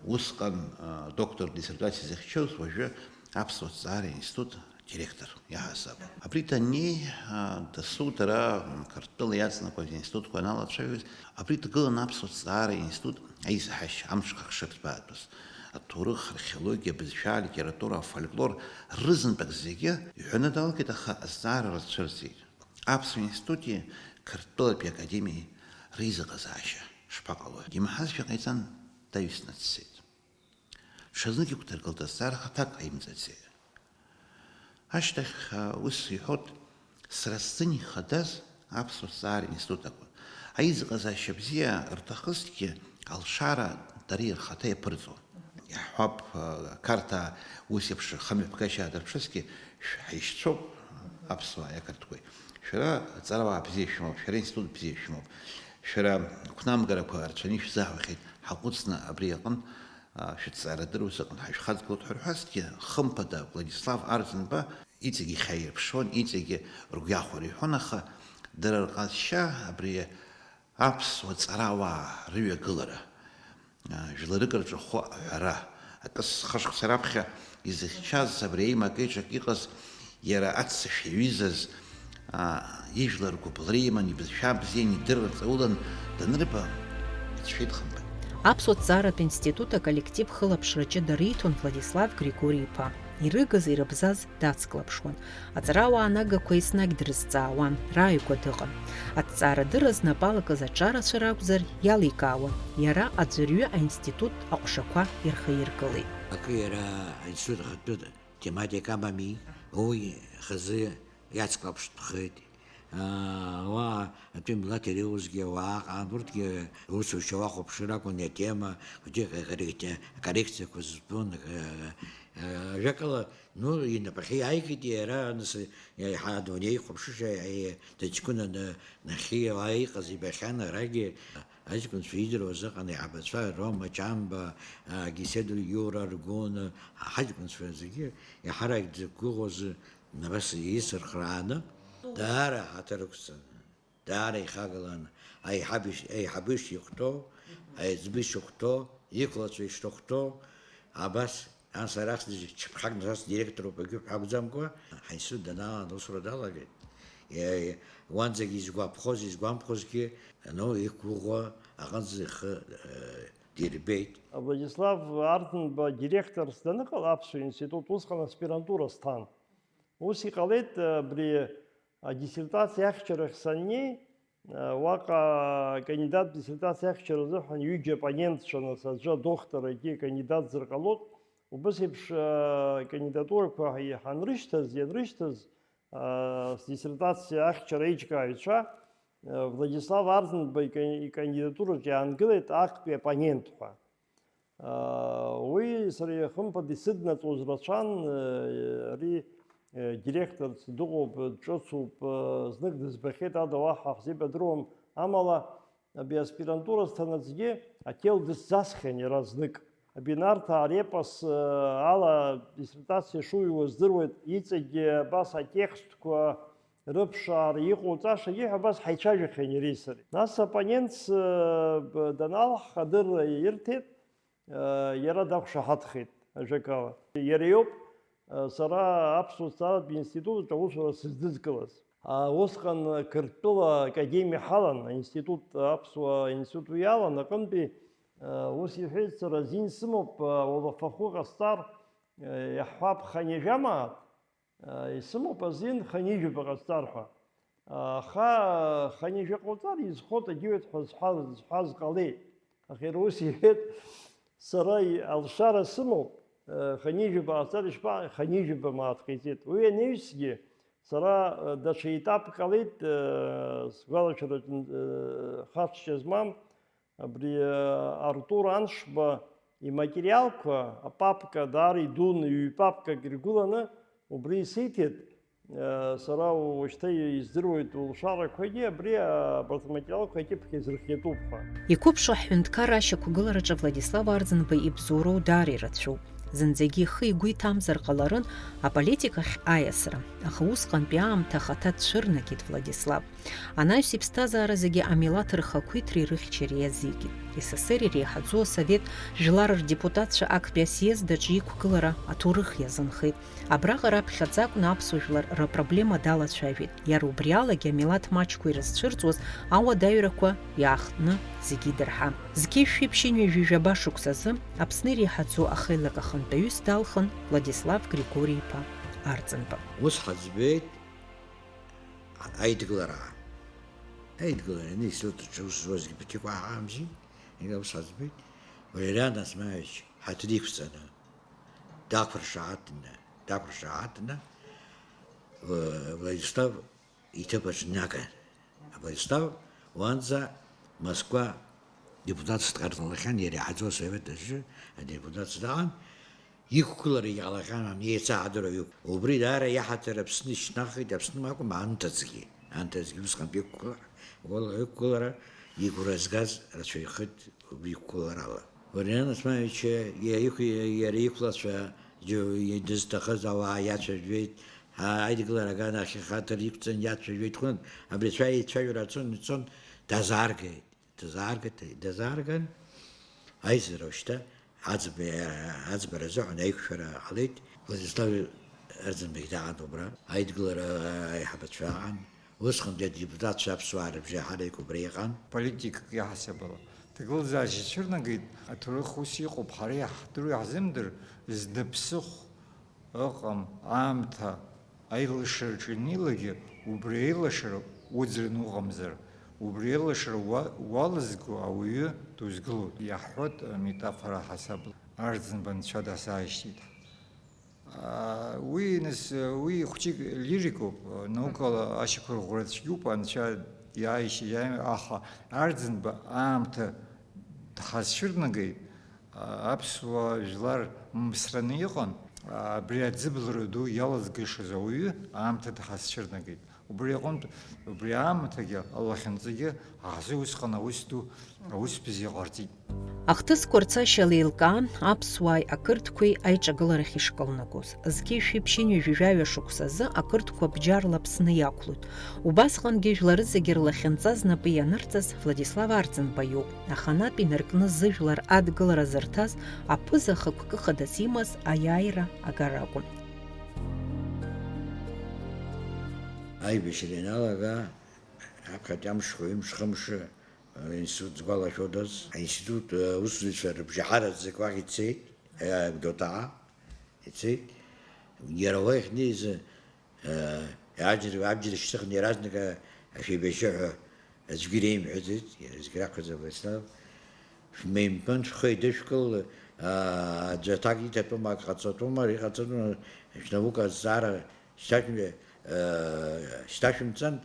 усҟан, а, доктор диссертациа захьчоз, уажәы Аԥсуа ҭҵаара институт директор иаҳасаб. Абри даннеи, а, дасу дара, м, Қырҭтәыла иаҵанакуаз институтқәа аналацәажәоз, абри дгылан Аԥсуа ҭҵаара институт аизҳашьа амҽхак шырҭбаатәыз. Аҭоурых, археологиа, абызшәа, алитература, афольклор рызынтәык зегьы иҳәаны далгеит, аха азҵаара рцәырҵит. Аԥсуа институти Қырҭтәылатәи академиеи реизыҟазаашьа шԥаҟалои? Имаҳазшәа ҟаиҵан, даҩсны дцеит. Ҽазнык игәҭаргалт азҵаара хаҭак ҟаимҵаӡеит. Ашьҭахь, а, ус иҳәот, сара сзын ихадаз Аԥсуа ҭҵаара институт акәын. Аизыҟазаашьа бзиа рҭахызҭгьы, алшара дара рхаҭа иаԥырҵон. Иаҳҳәап, а, Қарҭаа ус еиԥш хамҩаԥгашьа аадырԥшызҭгьы, шә-, ҳаишьцәоуп, аԥсуааи ақырҭқәеи. Шәара ҵарауаа бзиа шәымоуп, шәара институт бзиа шәымоуп. Шәара қәнамгарақәа рацәаны ишәзаҳәахьеит, ҳаҟәыҵны абри аҟынтә, а, шәыҭҵаарадырра ус аҟны ҳашәхаҵгылоит ҳәа рҳәазҭгьы, хымԥада, Владислав Арӡынба иҵегь ихьаирԥшуан, иҵегьы ргәы иахәар иҳәон, аха дара рҟазшьа абри аԥсуа ҵарауаа рыҩагылара, а, жәларык рҿахәы аҳәара, акы хышықәса раԥхьа изыхьчаз абри аимак-еиҿак иҟаз иара аццышә иаҩызаз, аа, ижәлар гәыблра иман, ибызшәа бзиан, идырра рҵаулан данырба, ицәшәеит хымԥада. Аԥсуа ҭҵааратә институт аколлектив хылаԥшра ҷыда риҭон Владислав Григори-иԥа. Ирыгыз, ирыбзаз дацклаԥшуан. Аҵарауаа анагақәа еснагь дрызҵаауан, рааигәа дыҟан. Аҭҵаарадырра знапы алакыз аҿарацәа ракәзар, иаликаауан. Иара аӡәырҩы аинститут аҟәшақәа ирхаиргылеит. Акы иара аинститут ахатәы тематика амами, уи хазы иацклаԥштәхеит. Аа, уа атәым милаҭ иреиуазгьы ауаа ҟан, урҭгьы русушьа уахәаԥшыр акәын, атема, уигьы коррекциа-, коррекциақәа зтәын, э, э, ажәакала, ну, инапахьы иааигеит иара, нас, еиҳа адунеи ихәаԥшышьа, э, дыҷкәынаны нахьхьи ауаа иҟаз ибахьан, арагьы Аҷкәынцәа идыруаз ыҟан аиҳабацәа, Рома Ҷамба, а, Геседу Иура Аргәын, ҳаҷкәынцәа зегьы иаҳарак дзықәгәыӷуаз, абас исырхрааны, даара ҳаҭыр ықәҵан, даара ихагалан, аиҳаб иш-, аиҳабы ишихәҭоу, аиҵбы ишыхәҭоу, иқәлацәа ишрыхәҭоу, абас Нас арахь зегь чыԥхьак нас директор ауп егьи ҳәа акәӡамкәа, ҳаинститут данаалан аусура далагеит. Е, уанӡагьы изгәаԥхоз, изгәамԥхозгьы, ну, иқәгәыӷуа аҟынӡа ихы, э, дирбеит. Владислав Арӡынба директорс даныҟала Аԥсуа институт усҟан аспирантура сҭан. Ус иҟалеит, абри адиссертациа ахьчарахь саннеи, уаҟа акандидат диссертациа ахьчара азыҳәан ҩыџьа оппонентцәа, нас аӡәы адоктор, егьи акандидат зырҟалоит. Убыс еиԥш, акандидатурақәа ҳанрышьҭаз, ианрышьҭаз, сдиссертациа ахьчара аиҿкааҩцәа, Владислав Арӡынба ика-, икандидатураҿ иаангылеит актәи оппонент ҳәа. Уи сара хымԥада исыднаҵуаз рацәан, ари директорс дыҟоуп, дҿыцуп, знык дызбахьеит, ада уаҳа ҳзеибадыруам, амала абри аспирантура сҭанаҵгьы аҭел дысзасхьан иара знык. Абинарҭаа репос ала диссертациа шуҩуа здыруеит, иҵегьгьы абас атекстқәа, рыԥшаара, иҟоуҵашагьы ҳәа абас ҳаицәажәахьан иареи сареи. Нас оппонентс, э, б-, даналҳха, адырра ирҭеит, э, иара дақәшаҳаҭхеит, ажәакала. Иара иоуп, э, сара аԥсуа зҵааратә институт аҿы аусура сыздызкылаз. А, усҟан Қырҭтәыла академиа ҳалан, аинститут, аԥсуа институт уи алан, аҟынтәи, э, ус иҳәеит, сара азин сымоуп, э, уалафахәы ҟасҵар, э, иаҳҳәап, хынҩажәа мааҭ, Исымоуп азин хынҩажәаба ҟасҵар ҳәа. Аха хынҩажәа ҟауҵар, изхоит, егьиуеит ҳәа зҳәаз, зҳәаз ҟалеит. Аха иара ус иҳәеит, сара и-, алшара сымоуп, хынҩажәаба ҟасҵар, ишԥа-, хынҩажәаба мааҭ ҟаиҵеит. Уи анаҩсгьы, сара, даҽа етап ҟалеит, сгәалашәараҿы, хацәгьа змам, Абри, э, Артур Аншба иматериалқәа, апапка даара идуны, ҩ-папкак иргәыланы, убри исиҭеит. Э, сара уажәшьҭа издыруеит улшарақәагьы, абри, э, абарҭ аматериалқәа акьыԥхь иазырхиатәуп ҳәа. Иқәыԥшу ҳҳәынҭқар ашьақәгылараҿы Владислав Арӡынба ибзоуроу даара ирацәоуп. Зынӡагьы ихы-игәы иҭамзар ҟаларын аполитикахь аиасра, аха усҟантәи аамҭа ахаҭа дцәырнагеит Владислав. Анаҩс иԥсҭазаара зегьы амилаҭ рхақәиҭреи рыхьчареи иазикит. С С С Р иреиҳаӡоу асовет жәлар рдепутатцәа актәи асъезд аҿы иқәгылара аҭоурых иазынхеит. Абраҟа раԥхьаӡа акәны аԥсуа жәлар рыпроблема далацәажәеит. Иара убри алагьы амилаҭ маҷқәа ирызцәырҵуаз ауадаҩрақәа иаахтны зегьы идырҳан. Зқьи шәи ԥшьынҩажәи жәаба шықәсазы Аԥсны иреиҳаӡоу ахеилак ахантәаҩыс далхын Владислав Григори-иԥа Арӡынба. Ус ҳаӡбеит. Аидгылара. Аидгылара, ани, институт аҿы аус зуазгьы ԥыҭҩык уаҳа амзи, иара ус ҳаӡбеит, Валериан Османович ҳаҭыр иқәҵаны, дақәыршаҳаҭны, дақәыршаҳаҭны, Вла-, Владислав иҭыԥ аҿы днаган. Владислав уанӡа Москва депутатс дҟарҵалахьан, иара иҳаӡо асовет аҿы адепутатс даан, Иқәгылара иҟалахьан, ани еицаҳадыруа иқә-, убри даара иаҳаҭыр Аԥсны ишьҭнахит, Аԥсны акәым, анҭыҵгьы, анҭыҵгьы усҟантәи иқәгылара, уала иқәгылара игәра згаз рацәаҩхеит убри иқәгыларала. Валериан Османович иа-, иқә-, иара иқәлацәа џьо-, дызҭахыз ауаа иацәажәеит, а-, аидгылара аганахь ихаҭыр иқәҵан иацәажәеит, хәын, абри ацәа-, ицәажәара ацон, ицон, дазааргеит. Дазааргеит, дазаарган, аизара шьҭа аӡб-, аӡбара азыҳәан аиқәшәара ҟалеит. Владислав Арӡынбагь даан убра, аидгылара аиҳабацәа аан, усҟантәи адепутатцәа аԥсуаа рыбжеиҳараҩык убра иҟан. Политикак иаҳасабала, ҭагылазаашьа цәырнагеит, аҭоурых ус иҟоуп, ҳара иаҳдыруа иаҳзымдыр, зны ԥсыхә ыҟам, аамҭа аилашараҿы ианилагьы, убри аилашара уӡраны уҟамзар, убри аилашара уа-, уалызго ауаҩы дузгылоит, иаҳҳәоит, аметафора ҳасабла, Арӡынба анцәа дасааишьҭит. Аа, уи, нас, уи хәҷык лирикоуп, наукала ашьақәырӷәӷәара цәгьоуп, анцәа иааишьа иааи-, аха Арӡынба аамҭа дҳазцәырнагеит, аԥсуа жәлар мсраны иҟан, абри аӡыблара ду иалазгашаз ауаҩы аамҭа дҳазцәырнагеит. Убри аҟынтә, убри аамҭагьы алахьынҵагьы ҳазы усҟан аус ду, аус бзиа ҟарҵеит. Ахҭысқәа рцашьа леилкаан, аԥсуааи ақырҭқәеи аиҿагыларахь ишкылнагоз. Зқьи шәи ԥшьынҩажәи жәаҩа шықәсазы ақырҭқәа бџьарла Аԥсны иақәлоит. Убасҟангьы жәлары зегьы рлахьынҵа знапы ианырҵаз Владислав Арӡынба иоуп. Аханатә инаркны зыжәлар адгылара зырҭаз аԥыза-хықәкы хадас имаз аиааира агара акәын. Аибашьра ианалага, аԥхьатәи амшқәа, ҩымш-хымш, аинститут згәалашәодаз, аинститут аусзуҩцәа рыбжеиҳараӡак уахь ицеит, Гәдоуҭаҟа ицеит. Иара уа иахьнеиз, Аџьра, абџьар шьҭыхны иаразнак ашәибашьы ҳәа аӡәгьы иреимҳәаӡеит, иара зегь раԥхьаӡа Владислав, шәмеимпын, шәхы еидышәкыл, аӡәы аҭак иҭатәума, ак ҟаҵатәума, иҟаҵатәума, шәнаука азҵаара шьҭашәмҩа, шьҭашәымҵан,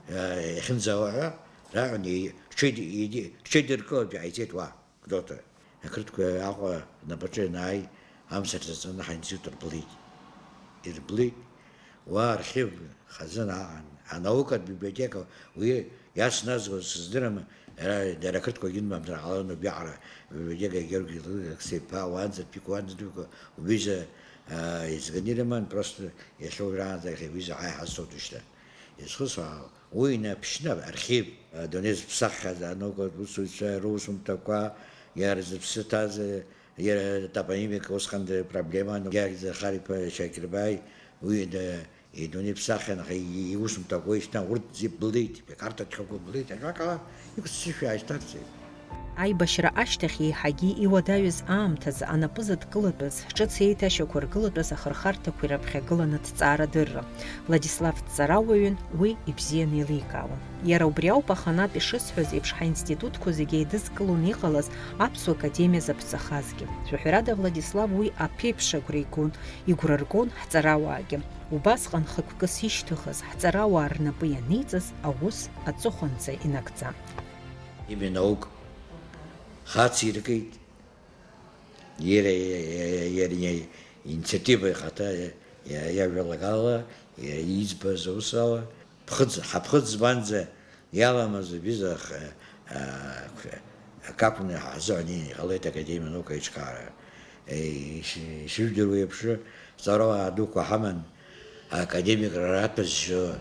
иахьынӡаауа ҳәа раҳәан, рҽеид-, еиди-, рҽеидыркылартә иҟаиҵеит уа. Гәдоуҭа. Ақырҭқәа Аҟәа рнапаҿы ианааи, амца рҵаҵаны ҳаинститут рблит. Ирблит. Уа архив хазына аҟан. Анаукатә библиотека уи иасназгоз сыздырам, иара, дара ақырҭқәагьы нбамҭар ҟалон убриаҟара. Абиблиотека Георги Алексеи-иԥа, уаанӡа Пико, уаанӡа Пико, убҩыза, аа, изганы ирыман, просто иахьа уажәраанӡа иахьа убҩыза ҳаи ҳазҭоит шьҭа. Изхысҳәаау, уи инаԥшьны архив, адунеи зыԥсаххьаз анаукатә усзуҩцәа русумҭақәа, иара зыԥсы ҭаз, иара атопонимика усҟан проблеман, Георги Захар-иԥа Шьакьырбаи, уи да-, идунеи ԥсаххьан, аха и-, иусумҭақәа ишьҭан, урҭ зегьы былеит, икарҭа цәгьақәа былеит, ажәакала, иқәццышәа аашьҭарҵеит. Аибашьра ашьҭахь еиҳагьы иуадаҩыз аамҭазы анапы зыдкылатәыз, ҿыц еиҭашьақәыргылатәыз ахырхарҭақәа ирыԥхьагылан аҭҵаарадырра. Владислав дҵарауаҩын, уи ибзианы еиликаауан. Иара убри ауп аханатә ишысҳәаз еиԥш ҳаинститутқәа зегьы еидызкылон иҟалаз аԥсуа академиа заԥҵахазгьы. Шәаҳәарада, Владислав уи аԥеиԥш агәра игон, игәра ргон ҳҵарауаагьы. Убасҟан хықәкыс ишьҭыхыз, ҳҵарауаа рнапы ианиҵаз аус аҵыхәанӡа инагӡан. Именно аук хациркит, иара, иара, иара инициатива ихаҭа иа-, иа-, иажәалагала, иа-, иӡбаз аус ала, ԥхыӡ, ҳаԥхыӡ збанӡа иаламыз аҩыза ах-, а-, акакәны ҳазыҳәан иҟалеит Академиа наука аиҿкаара. Е, иши-, ишыжәдыруа еиԥш, ҵарауаа дуқәа ҳаман, академикра раҭәа зшьо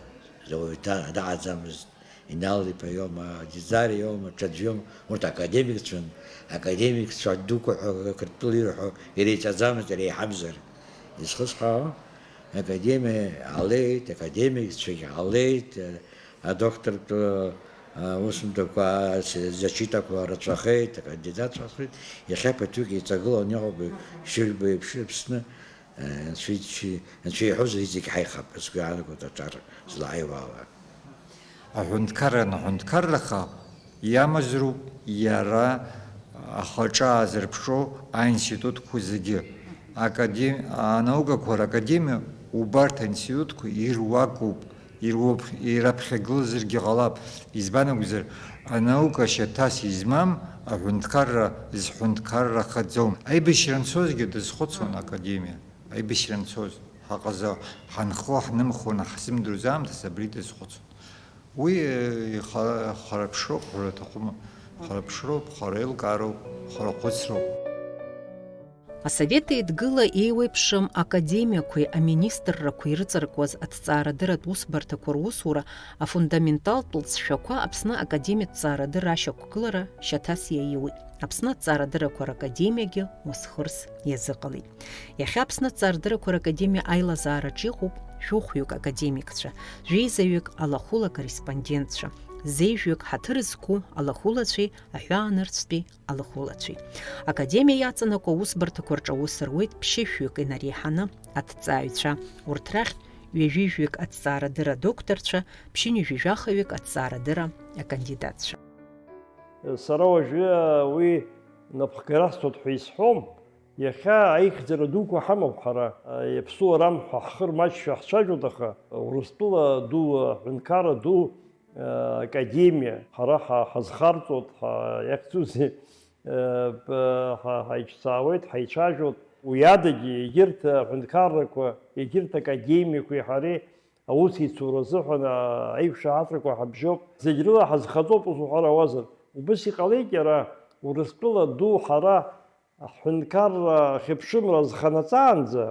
зауаҩ ҭа-, даҟаӡамызт. Инал-иԥа иоума, Џьаӡариа иоума, ҽаӡә иоума, урҭ академикцәан, академикцәа дуқәа ҳәа Қырҭтәыла ирҳәо иреиҵаӡамызт, иреиҳамзар. Изхысҳәаау, академиа ҟалеит, академикцәагь ҟалеит, адоктортә, а, усумҭақәа, а, с-, защитақәа рацәахеит, акандидатцәа рацәахеит, иахьа ԥыҭҩык еиҵагыланы иҟоуп, шьыжьба еиԥш Аԥсны. Анцәа иџь-, анцәа иҳәозар, иҵегь ҳаихап, сгәы иаанагоит аҿар злааиуа ала. Аҳәынҭқарра анаҳәынҭқарраха, иамазароуп иара ахаҿы аазырԥшуа аинститутқәа зегьы. Академ-, анаукақәа ракадемиа убарҭ аинститутқәа ируакуп. Ируп-, ираԥхьагылазаргьы ҟалап, избан акәзар, анаука шьаҭас измам аҳәынҭқарра зҳәынҭқаррахаӡом. Аибашьра анцозгьы дазхәыцуан академиа, аибашьра анцоз, ҳаҟаза ҳанхо ҳнымхуан ҳзымдыруаз аамҭазы абри дазхәыцуан. Уи, э, иха-, харԥшроуп ҳәара аҭахума, харԥшроуп, хара еилкаароуп, хара хәыцроуп. Асовет Еидгыла еиуеиԥшым академиақәеи аминистррақәеи ирыҵаркуаз аҭҵаарадырратә усбарҭақәа русура афундаменталтә лҵшәақәа Аԥсны Академиатә ҭҵаарадырра ашьақәгылара шьаҭас иаиуит. Аԥсны аҭҵаарадыррақәа ракадемиагьы ус хырс иазыҟалеит. Иахьа Аԥсны аҭҵаарадыррақәа ракадемиа аилазаараҿ иҟоуп шәохәҩык академикцәа, жәеизаҩык алахәыла акорреспондентцәа, зеижәҩык ҳаҭыр зқәу алахәылацәеи аҳәаанырцәтәи алахәылацәеи. Академиа иаҵанакуа аусбарҭақәа рҿы аус руеит ԥшьышәҩык инареиҳаны аҭҵааҩцәа, урҭ рахьтә ҩажәижәҩык аҭҵаарадырра адокторцәа, ԥшьынҩажәи жәахаҩык аҭҵаарадырра акандидатцәа. Сара уажәы уи напхгара сҭоит ҳәа исҳәом. Иахьа аихьӡара дуқәа ҳамоуп ҳара. Иаԥсуа рам ҳәа ҳхы рмаҷшәа ҳцәажәоит, аха Урыстәыла ду, аҳәынҭқарра ду, академиа, ҳара ҳа-, ҳазхарҵоит, ҳа-, иахьӡузеи, ҳа-, ҳаиҿцаауеит, ҳаицәажәоит. Уи адагьы, егьырҭ аҳәынҭқаррақәа, егьырҭ академиақәеи ҳареи аусеицура азыҳәан, а, аиқәшаҳаҭрақәа ҳабжьоуп. Зегь рыла ҳазхаҵоуп, ус уҳәар ауазар. Убыс иҟалеит иара, Урыстәыла ду ҳара ҳҳәынҭқарра ахьыԥшымра азханаҵаанӡа,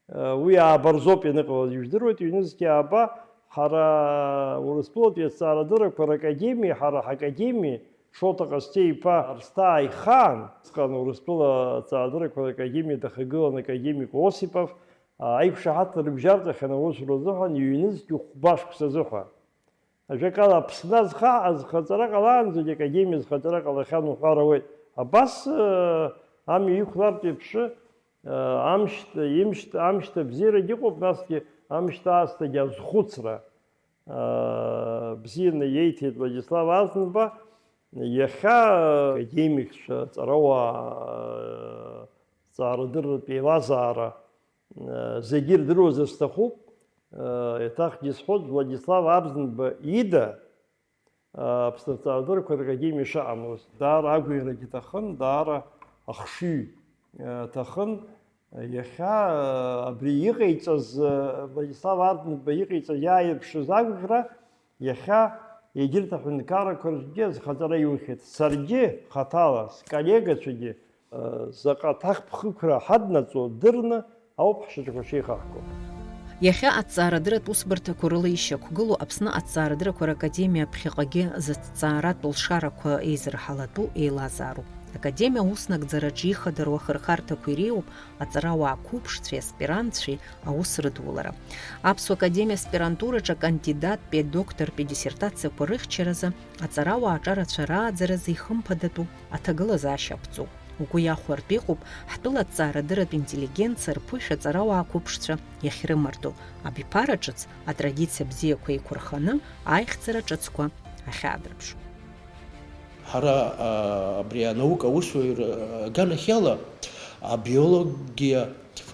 а, уи ааба рзоуп ианыҟалаз, ижәдыруеит, ҩнызқь ааба ҳара Урыстәылатәи аҭҵаарадыррақәа ракадемиеи ҳара ҳакадемиеи, Шоҭа Ҟасҭеи-иԥа Арсҭаа ихаан, усҟан Урыстәыла аҭҵаарадыррақәа ракадемиа дахагылан академик Осипов, аиқәшаҳаҭра рыбжьарҵахьан аусура азыҳәан ҩнызқь хәба шықәса азыҳәа. Ажәакала, Аԥсны азха-, азхаҵара ҟалаанӡагьы академиа азхаҵара ҟалахьан уҳәар ауеит. Абас, э, амҩа иқәлартә еиԥш, э, амшьҭ-, имшьҭ-, амшьҭа бзиарагьы ыҟоуп, насгьы амшьҭа аасҭагьы азхәыцра, э, бзианы иеиҭеит Владислав Арӡынба. Иахьа, э, академикцәа, ҵарауаа, э, ҵаарадырратә еилазаара, э, зегьы ирдыруазар сҭахуп, э, еиҭахгьы сҳәоит, Владислав Арӡынба ида, э, Аԥсны аҭҵаарадыррақәа ракадемиа шыҟамлоз. Даара агәаҩарагьы ҭахын, даара ахшыҩ, э, ҭахын. Иахьа, э, абри иҟаиҵаз, э, Владислав Арӡынба иҟаиҵаз иааирԥшыз агәаӷьра, иахьа егьырҭ аҳәынҭқаррақәа рҿгьы азхаҵара иухьеит. Саргьы хаҭала, сколлегацәагьы, э, заҟа аҭакԥхықәра ҳаднаҵо дырны ауп ҳшьаҿақәа шеихаҳго. Иахьа аҭҵаарадырратә усбарҭақәа рыла ишьақәгылоу Аԥсны аҭҵаарадыррақәа ракадемиа ԥхьаҟагьы зыҭҵааратә лшарақәа еизырҳалатәу еилазаароуп. Академиа ауснаҵараҿы ихадароу ахырхарҭақәа иреиуоуп аҵарауаа қәыԥшцәеи аспирантцәеи аус рыдулара. Аԥсуа академиа аспирантураҿы акандидаттәи адоктортәи диссертациақәа рыхьчаразы аҵарауаа аҿарацәа рааӡаразы ихымԥадатәу аҭагылазаашьа аԥҵоуп. Угәы иахәартә иҟоуп ҳтәыла аҭҵаарадырратә интеллигенциа рԥышәа аҵарауаа қәыԥшцәа иахьрымардоу, абиԥара ҿыц атрадициа бзиақәа еиқәырханы аихьӡара ҿыцқәа ахьаадырԥшу. Ҳара, а, абри анаука аусуҩра аганахьала абиологиа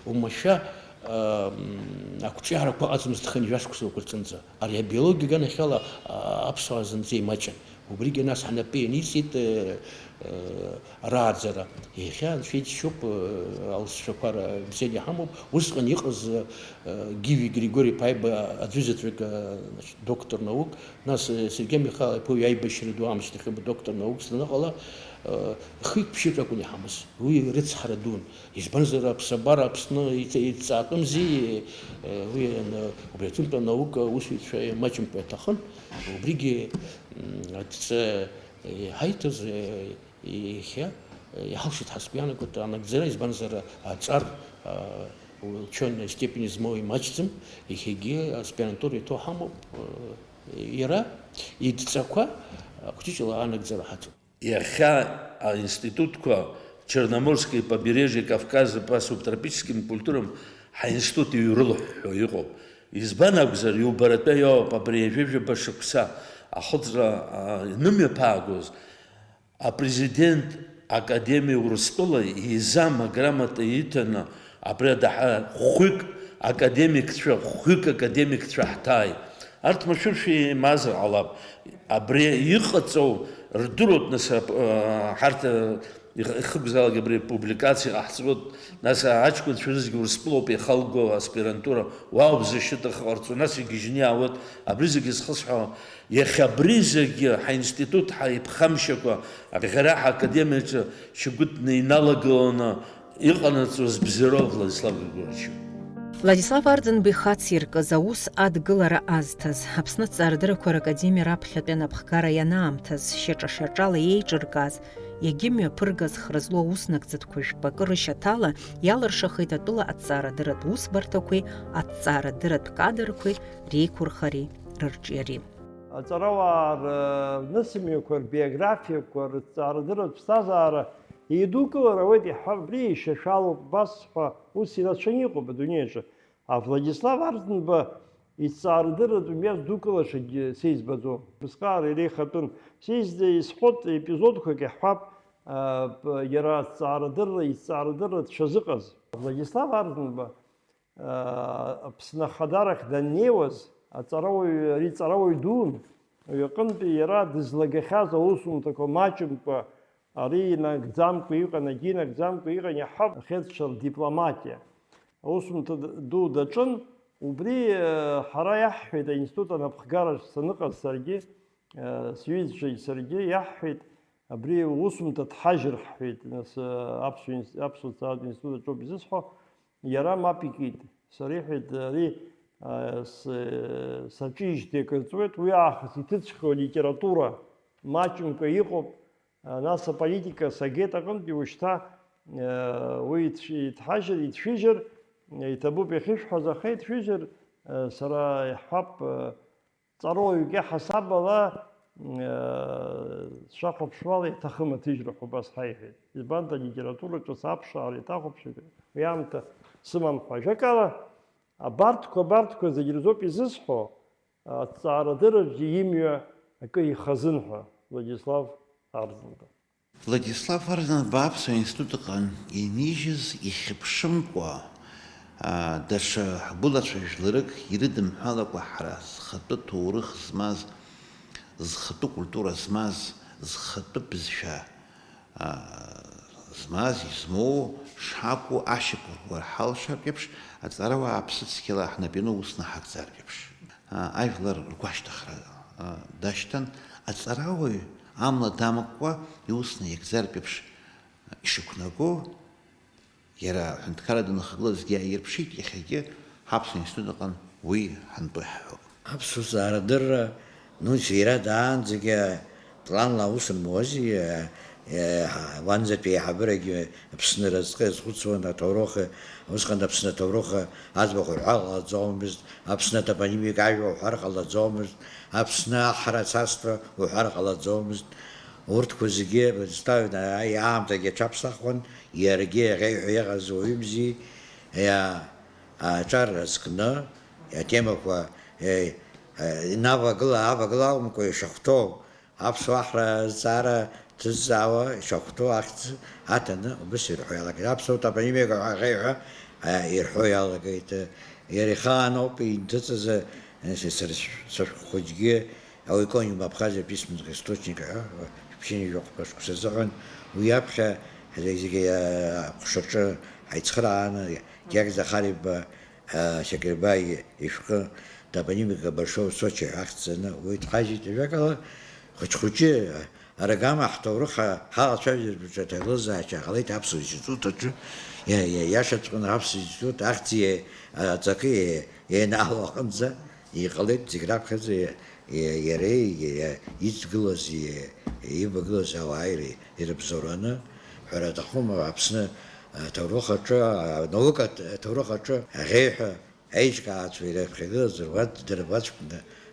оумашәа, а, м, ақәҿиарақәа ыҟаӡамызт хынҩажәа шықәсақәа рҿынӡа. Ари абиологиа аганахьала, а, аԥсуаа зынӡа имаҷын. Убригьы нас ҳнапы ианиҵеит, э, э, рааӡара. Иахьа анцәа иџьшьоуп, э, алҵшәақәа ра-, бзианы иҳамоуп. Усҟан иҟаз, э, Гиви Григори-иԥа аиба-, аӡәызаҵәык, э, значит, доктор наук, нас, э, Сергеи Михайлов-иԥа уи аибашьра ду аамышьҭахь аиба доктор наукс даныҟала, э, хҩык-ԥшьҩык акәын иҳамаз. Уи рыцҳара дуун. Избанзар, аԥсабара Аԥсны иҵ-, иҵаатәымзи, э, уи ан-, убри аҿынтә анаука аусзуҩцәа маҷымкәа иаҭахын, убригьы, м, адҵа, э, иҳаиҭаз, э, иахьа, э, иҳалшеит ҳәа сгәы иаанагоит анагӡара, избанзар, аҿар, а, учёная степень змоу имаҷӡам, иахьагьы аспирантура иҭоу ҳамоуп, э, иара идҵақәа, а, хәҷыҷла анагӡара ҳаҿуп. Иахьа аинститутқәа Черноморское побережье Кавказа по субтропическим культурам ҳаинститут иҩрылыҳәҳәо иҟоуп. Избан акәзар, иубаратәа иоуп абри ҩажәа-ҩба шықәса ахыҵра, а, инымҩаԥаагоз, апрезидент Академиа Урыстәыла еизам аграмота иҭаны абри адаҳа хәҩык академикцәа, хәҩык академикцәа ҳҭааит. Арҭ машәыршәа еимазар ҟалап. Абри иҟаҵоу рдыруеит, нас, ап-, а, ҳарҭ, а, их-, ихыгәзаалак абри публикациа ҟаҳҵоит, нас, а, аҷкәынцәа рызегьы Урыстәылоуп иахалго аспирантура, уаауп зышьҭа ҟарҵо, нас игьежьны иаауеит. Абри зегьы зхысҳәаауа, иахьа абри зегьы ҳаинститут ҳаиԥхамшьакәа, аӷьараҳа академиаҿы шьагәыҭны иналагыланы, иҟанаҵоз бзиароуп, Владислав Григорьевич. Владислав Арӡынба ихациркыз аус адгылара азҭаз, Аԥсны аҭҵаарадыррақәа ракадемиа раԥхьатәи анапхгара ианаамҭаз, шьаҿа-шьаҿала еиҿыркааз, иагьымҩаԥыргаз хра злоу аус нагӡатәқәа жәпакы рышьаҭала иалыршахеит атәыла аҭҵаарадырратә усбарҭақәеи аҭҵаарадырратә кадрқәеи реиқәырхареи рырҿиареи. Аҵарауаа рнысымҩақәа, рбиографиақәа, рыҭҵаарадырратә ԥсҭазаара еидукылар ауеит, иаҳҳәап, абри еишьашәалоуп, убас ҳәа ус ирацәаны иҟоуп адунеи аҿы. А Владислав Арӡынба иҭҵаарадырратә мҩа здукылашагьы сеизбаӡом. Бысҟаара иреихатәын. Сеизда исҳәоит епизодқәак, иаҳҳәап, а, п-, иара аҭҵаарадырра, иҭҵаарадырра дшазыҟаз. Владислав Арӡынба Аԥсны ахадарахь даннеиуаз, аҵарауаҩ, ари ҵарауаҩ дуун, уи аҟынтәи иара дызлагахьаз аусумҭақәа маҷымкәа, ари инагӡамкәа иҟан, егьи инагӡамкәа иҟан, иаҳҳәап, ахьыӡшьа дипломатиа. Аусумҭа ду даҿын, убри, э, ҳара иаҳҳәеит, аинститут анапхгараҿ саныҟаз саргьы, э, сҩызцәагь саргьы иаҳҳәеит, абри аусумҭа дҳажьыр ҳҳәеит, нас, э, аԥсуа инс-, аԥсуа ҭҵааратә институт аҿоуп изысҳәо, Иара мап икит. Сара иҳәеит, ари, а, с-, саҿижьҭеи акыр ҵуеит, уи аахыс иҭыҵхьоу алитература маҷымкәа иҟоуп, а, нас аполитика сагеит аҟынтәи уажәшьҭа, а, уи иҭ-, иҭҳажьыр, иҭшәыжьыр, иҭабуп иахьышәҳәаз, аха иҭшәыжьыр, а, сара иаҳҳәап, а, Ҵарауаҩык иаҳасаб ала, э, сшахәаԥшуала, иаҭахым аҭыжьра ҳәа убас ҳаиҳәеит. Избан, алитература ҿыц аԥшаара иаҭахәаԥшит, уи аамҭа сымам ҳәа. Ажәакала, абарҭқәа, абарҭқәа зегь рзоуп изысҳәо, аҭҵаарадырраҿгьы имҩа акы ихазын ҳәа, Владислав Арӡынба. Владислав Арӡынба Аԥсуа институт аҟны инижьыз ихьыԥшымкәа, аа, даҽа ҳгәылацәа жәларык ирыдымҳәалакәа ҳара зхатәы ҭоурых змаз, зхатәы культура змаз, зхатәы бызшәа, аа, змаз, измоу шакәу ашьақәырӷәӷәара ҳалшартә еиԥш, аҵарауаа аԥсыцқьала ҳнап иану ус наҳагӡартә еиԥш. Ажәлар ргәашьҭыхра дашьҭан, аҵарауаҩ амла дамккәа иусны иагӡартә еиԥш ишықәнаго, иара аҳәынҭқарра даныхагылазгьы иааирԥшит, иахьагьы Ҳаԥсуа институт аҟны уи ҳантәи ҳҳәоуп. Аԥсуа зҵаарадырра, ну, иара даанӡагьы планла аус рмуази, э, э, уанӡатәи аиҳабырагьы Аԥсны разҟы иазхәыцуан аҭоурых, усҟан Аԥсны аҭоурых аӡбахә уҳәар ҟалаӡомызт, Аԥсны атопонимика ажәа уҳәар ҟалаӡомызт, Аԥсны аҳра цасҭа уҳәар ҟалаӡомызт. Урҭқәа зегьы Владислав Иванович аамҭагьы аҽаԥсахуан, иаргьы иаҳәа иҟаз уаҩымзи, иа-, аҿар азкны, атемақәа, е, е, инавагыла-, авагыла акәымкәа ишахәҭоу, аԥсуа аҳра азҵаара ҭызҵаауа ишахәҭоу ахьӡ аҭаны убыс ирҳәо иалагеит. Аԥсуа топонимика ҳәа аӷеиҳәа, е, ирҳәо иалагеит. Иара ихаан ауп инҭыҵыз, е, са-, са-, сышәҟәқәагьы Аоикониум Абхазиа письменных источниках, а, шәи жәохәба шықәса азыҳәан, уи аԥхьа зегь-, зегьы, а, аҟәшаҿы ҳаицхырааны, Георги Захариба, а, Шьакербаи ишәҟәы топонимика Большого Сочи ҳәа ахьӡ аны уи дҟажьит. Ажәакала, хәыҷ-хәыҷы, а, аргама ҳҭоурых ҳа-, ҳалацәажәартә аҭагылазаашьа ҟалеит Аԥсуа институт аҿы, иа-, иа-, иашаҵәҟьаны Аԥсуа институт ахьӡи, а, аҵаки, а, еинаало аҟынӡа. Иҟалеит зегь раԥхьаӡа иа-, иа-, иареи иа-, иа-, иҵгылаз, иа-, ивагылаз ауааи ри-, ирыбзоураны, ҳәара аҭахума, Аԥсны аҭоурых аҿы, анаукатә аҭоурых аҿы аӷеиҳәа аиҿкаацәа ирыԥхьагылаз руаӡә, дара руаӡәк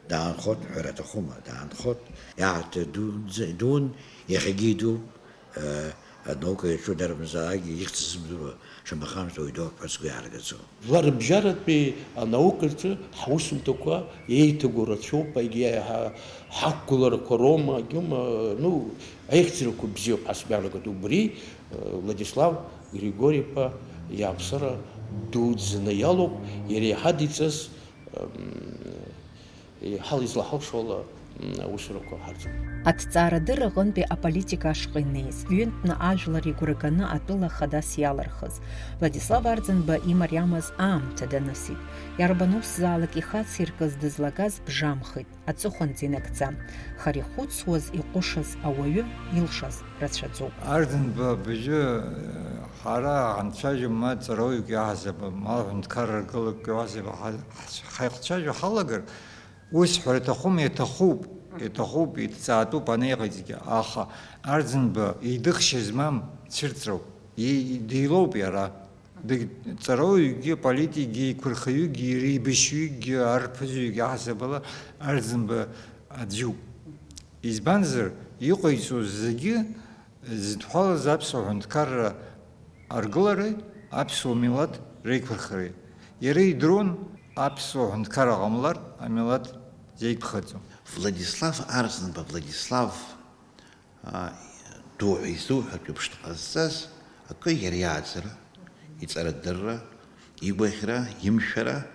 даанхоит, ҳәара аҭахума, даанхоит, иаҳаҭыр дуӡӡа-, дуун, иахьагьы идууп. Анаука иаҿу дарбанзаалакгьы ихьӡ зымдыруа, шамахамзар уаҩ дуак ҳәа сгәы иааргаӡом. Жәларбжьаратәи анаука рҿы ҳусумҭақәа еиҭагоу рацәоуп, егьи ҳа-, ҳақәгыларақәа роума, егьума, ну, аихьӡарақәа бзиоуп ҳәа сгәы иаанагоит. Убри, э, Владислав Григори-иԥа иааԥсара дуӡӡаны иалоуп, иара иҳадиҵаз, м, Ҳала излаҳалшо ала, м, аусурақәа ҳарҵоит. Аҭҵаарадырра аҟынтәи аполитика ашҟа инеиз, ҩынтәны ажәлар игәра ганы атәыла хадас иалырхыз, Владислав Арӡынба имариамыз аамҭа данысит. Иарбан усзаалак ихациркыз дызлагаз бжамхеит, аҵыхәанӡа инагӡам. Хара ихәыцуаз, иҟәышыз ауаҩы илшаз рацәаӡоуп. Арӡынба абжьы, ҳара ҳанцәажәо ма ҵарауаҩык иаҳасаб, ма ҳәынҭқарра ргылак иаҳасаб ҳа-, ҳаихцәажәо ҳалагар, Ус ҳәара аҭахума? Иаҭахуп, иаҭахуп, иҭҵаатәуп анеиҟаҵгьы, аха Арӡынба идыхшьа змам цәырҵроуп, и-, дилоуп иара. Дыг-, ҵарауаҩгьы, политикгьы, еиқәырхаҩыгьы, реибашьҩыкгьы, арԥызҩык иаҳасаб ала Арӡынба аӡәуп. Избанзар, иҟаиҵоз зегьы зыдҳәалаз аԥсуа ҳәынҭқарра аргылареи аԥсуа милаҭ реиқәырхареи. Иара идыруан аԥсуа ҳәынҭқарра ҟамлар амилаҭ зеиқәхаӡом. Владислав Арӡынба, Владислав, а, ду ҳәа изуҳәартә еиԥш дҟазҵаз акы иара иааӡара, иҵарадырра, игәаӷьра, имшәара,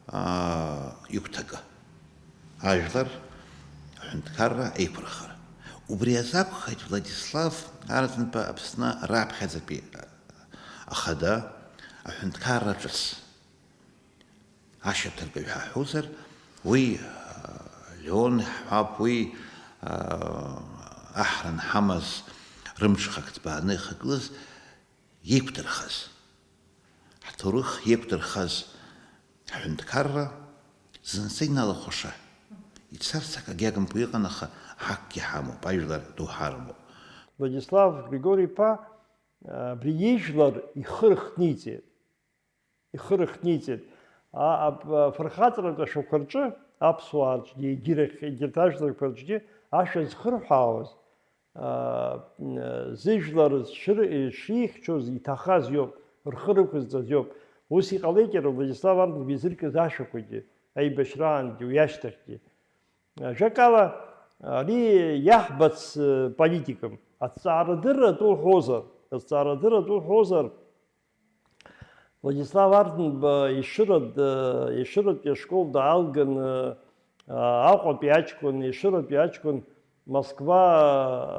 аа, игәҭакы. Ажәлар, аҳәынҭқарра еиқәырхара. Убри азы акәхеит Владислав Арӡынба Аԥсны раԥхьаӡатәи ахада аҳәынҭқарра ҿыц ашьаҭаркыҩ ҳәа ҳҳәозар, уи, аа, Леон иаҳҳәап, уи, аа, аҳра анҳамаз рымҽхак ҭбааны ихагылаз иеиқәдырхаз, ҳҭоурых иеиқәдырхаз ҳҳәынҭқарра зынӡа иналахәаша, ицарц акагьы агымкәа иҟан, аха ҳақгьы ҳамоуп, ажәлар доуҳа рымоуп. Владислав Григори-иԥа абри ижәлар ихы рыхҭниҵеит. Ихы рыхҭниҵеит. А, ап-, афырхаҵаратә ашәақәа рҿы, аԥсуаа рҿгьы, егьирахь, егьырҭ ажәларқәа рҿгьы ашәа зхырҳәаауаз, аа, зыжәлар зшыр-, шихьчоз иҭахаз иоуп, рхы рықәызҵаз иоуп. Ус иҟалеит иара Владислав Арӡынба изыркыз ашәақәагьы, аибашьраангьы, уи ашьҭахьгьы. Ажәакала, ари иаҳбац, э, политикам. Аҭҵаарадырра атәы уҳәозар, аҭҵаарадырра атәы уҳәозар, Владислав Арӡынба Ешыра д-, Ешыратәи ашкол даалганы, а, Аҟәатәи аҷкәын, Ешыратәи аҷкәын, Москва,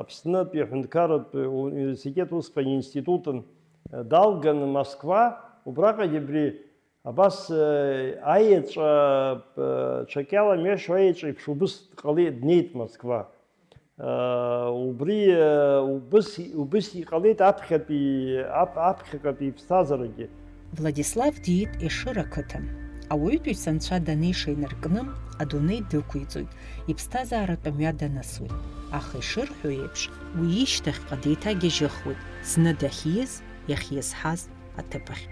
Аԥснытәи аҳәынҭқарратә университет, усҟан институтын, далганы Москва, убраҟагьы абри абас, э, аеҵәа, э, ҽакьала мҩашьо аеҵәа еиԥш убыс дҟалеит, днеит Москва. Убри, убыс, убыс иҟалеит аԥхьатәи, ап-, аԥхьаҟатәи иԥсҭазаарагьы. Владислав диит Ешыра ақыҭан. Ауаҩытәыҩса анцәа даниша инаркны, адунеи дықәиҵоит, иԥсҭазааратә мҩа данысуеит. Аха ишырҳәо еиԥш, уи ишьҭахьҟа деиҭагьежьыхуеит, зны дахьиз, иахьиазҳаз аҭыԥ ахь.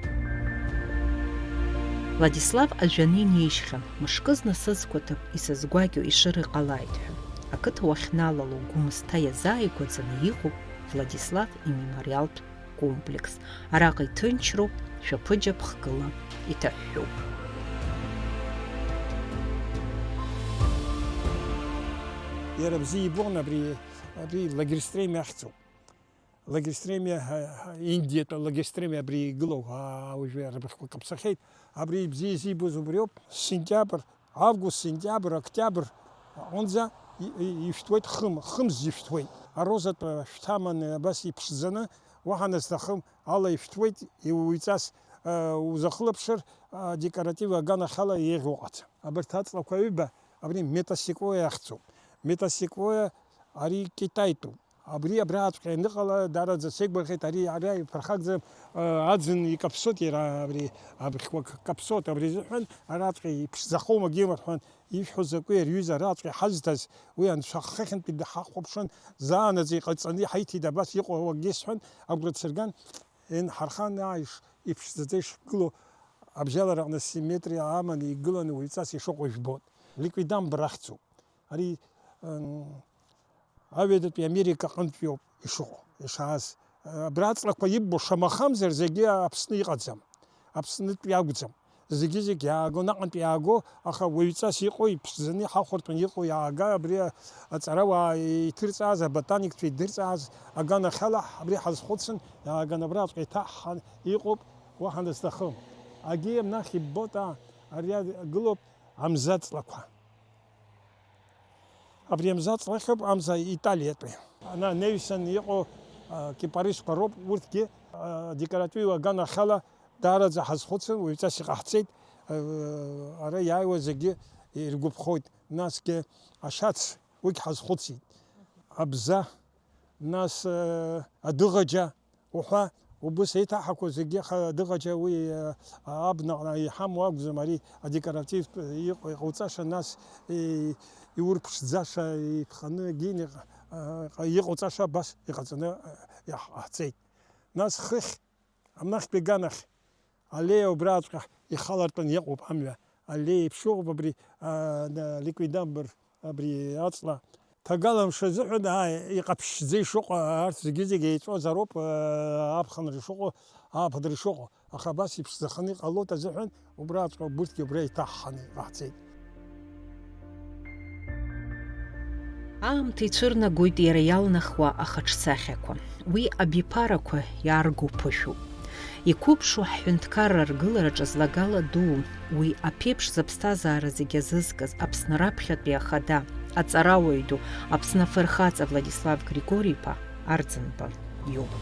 Владислав ажәаны инеижьхьан, мышкызны сызқәаҭыԥ исызгәакьоу Ешыра иҟалааит ҳәа. Ақыҭа уахьналало Гәымсҭа иазааигәаӡаны иҟоуп Владислав имемориалтә комплекс. Араҟа иҭынчроуп, шәаԥыџьаԥ хкыла иҭаҳәҳәоуп. Иара бзиа ибон абри, абри лагерстрем иахьӡуп. Лагерстрем, ҳа, ҳа, Индиатәи лагерстрем абри игылоуп, аа, уажәы арбаӷьқәа каԥсахьеит. Абри бзиа изибоз убриоуп, сентиабр, август, сентиабр, октиабр аҟынӡа и-, и-, ишәҭуеит хым, хымз ишәҭуеит. Арозатә шәҭаманы абас иԥшӡаны, уаҳа назҭахым ала ишәҭуеит, иуаҩҵас, а, узахылаԥшыр, а, декоратив аганахьала еиӷьу ыҟаӡам. Абарҭ аҵлақәа ҩба, абри метасеквоиа ахьӡуп. Метасеквоиа ари китаитәуп. Абри абраҵәҟьа ианыҟала, даараӡа сеигәырӷьеит, ари ара иԥырхагӡам, а, аӡын икаԥсоит иара, абри абыӷьқәа к-, каԥсоит, абри азыҳәан араҵәҟьа иԥшӡахом, агьама рҳәан, ишәҳәо закәи, ари аҩыза араҵәҟьа ҳазҭаз, уи анцәа хыхьынтәи даҳахәаԥшын, заанаҵ иҟаҵаны иҳаиҭеит, абас иҟоу акгьы сҳәан, агәра дсырган, инҳархан, ааи, ш-, иԥшӡаӡа ишгылоу, абжьалараҟны симметриа аманы игыланы уаҩҵас ишыҟоу жәбоит. Ликвидамбр ахьӡуп. Ари, м, Аҩадатәи Америка аҟынтәиоуп ишыҟоу, ишааз. Абра аҵлақәа иббо шамахамзар, зегьы Аԥсны иҟаӡам. Аԥснытәи акәӡам. Зегьы-зегь иааго, наҟынтә иааго, аха уаҩҵас иҟоу, иԥшӡаны иҳахәартәны иҟоу иаага, абри аҵарауаа иҭырҵааз, аботаникцәа идырҵааз аганахьала абри ҳазхәыцын, иааган абраҵәҟьа иҭаҳҳан иҟоуп, уаҳа дызҭахым. Агьи амнахь иббоит, аа, ари гылоуп амзаҵлақәа. Абри амзаҵлахьоуп амза италиатәи. Ана анаҩсан иҟоу, а, кипарисқәа роуп, урҭгьы, а, декоративу аганахьала даараӡа ҳазхәыцын, уаҩҵас иҟаҳҵеит, а, ара иааиуа зегьы иргәаԥхоит. Насгьы ашьац, уигь ҳазхәыцит. Абза, нас, а, адыӷаџьа, уҳәа, убыс еиҭаҳақәоу зегьы ха-, дыҟаџьа уи, а, абнаҟны иҳамоу акәӡам, ари адекоративтә иҟ-, иҟауҵаша, нас, и-, иурԥшӡаша, иԥханы гьини, а, иҟауҵаша абас иҟаҵаны, а, иаҳ-, ҟаҳҵеит. Нас хыхь, амнахьтәи аганахь, аллеиа убраҵәҟьа ихалартәын иҟоуп амҩа. Аллеиа еиԥш ыҟоуп абри, а, на-, ликвидамбр. Абри аҵла ҭагалан мшы азыҳәан, аа, иҟаԥшьӡа ишыҟоу, арҭ зегьы-зегьы еиҵоазароуп, аа, аԥхынра ишыҟоу, ааԥынра ишыҟоу, аха абас иԥшӡаханы иҟалоит азыҳәан, убраҵәҟьа убырҭгьы убра иҭаҳҳаны иҟаҳҵеит. Аамҭа ицәырнагоит иара иалнахуа ахаҿсахьақәа. Уи абиԥарақәа иаарго ԥышәоуп. Иқәыԥшу ҳҳәынҭқарра аргылараҿы злагала дуу, уи аԥеиԥш зыԥсҭазаара зегьы азызкыз Аԥсны раԥхьатәи ахада, аҵарауаҩ ду, Аԥсны афырхаҵа Владислав Григори-иԥа Арӡынба иоуп.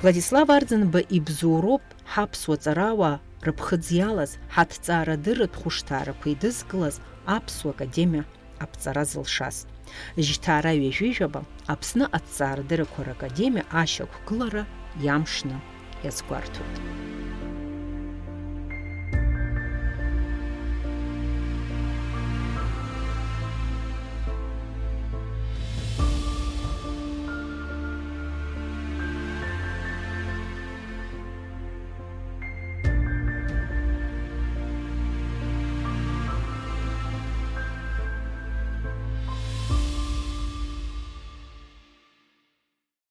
Владислав Арӡынба ибзоуроуп ҳаԥсуа ҵарауаа рыԥхыӡ иалаз, ҳаҭҵаарадырратә хәышҭаарақәа еидызкылаз Аԥсуа академиа аԥҵара зылшаз. Жьҭаара ҩажәижәаба Аԥсны аҭҵаарадыррақәа ракадемиа ашьақәгылара иамшны иазгәарҭоит.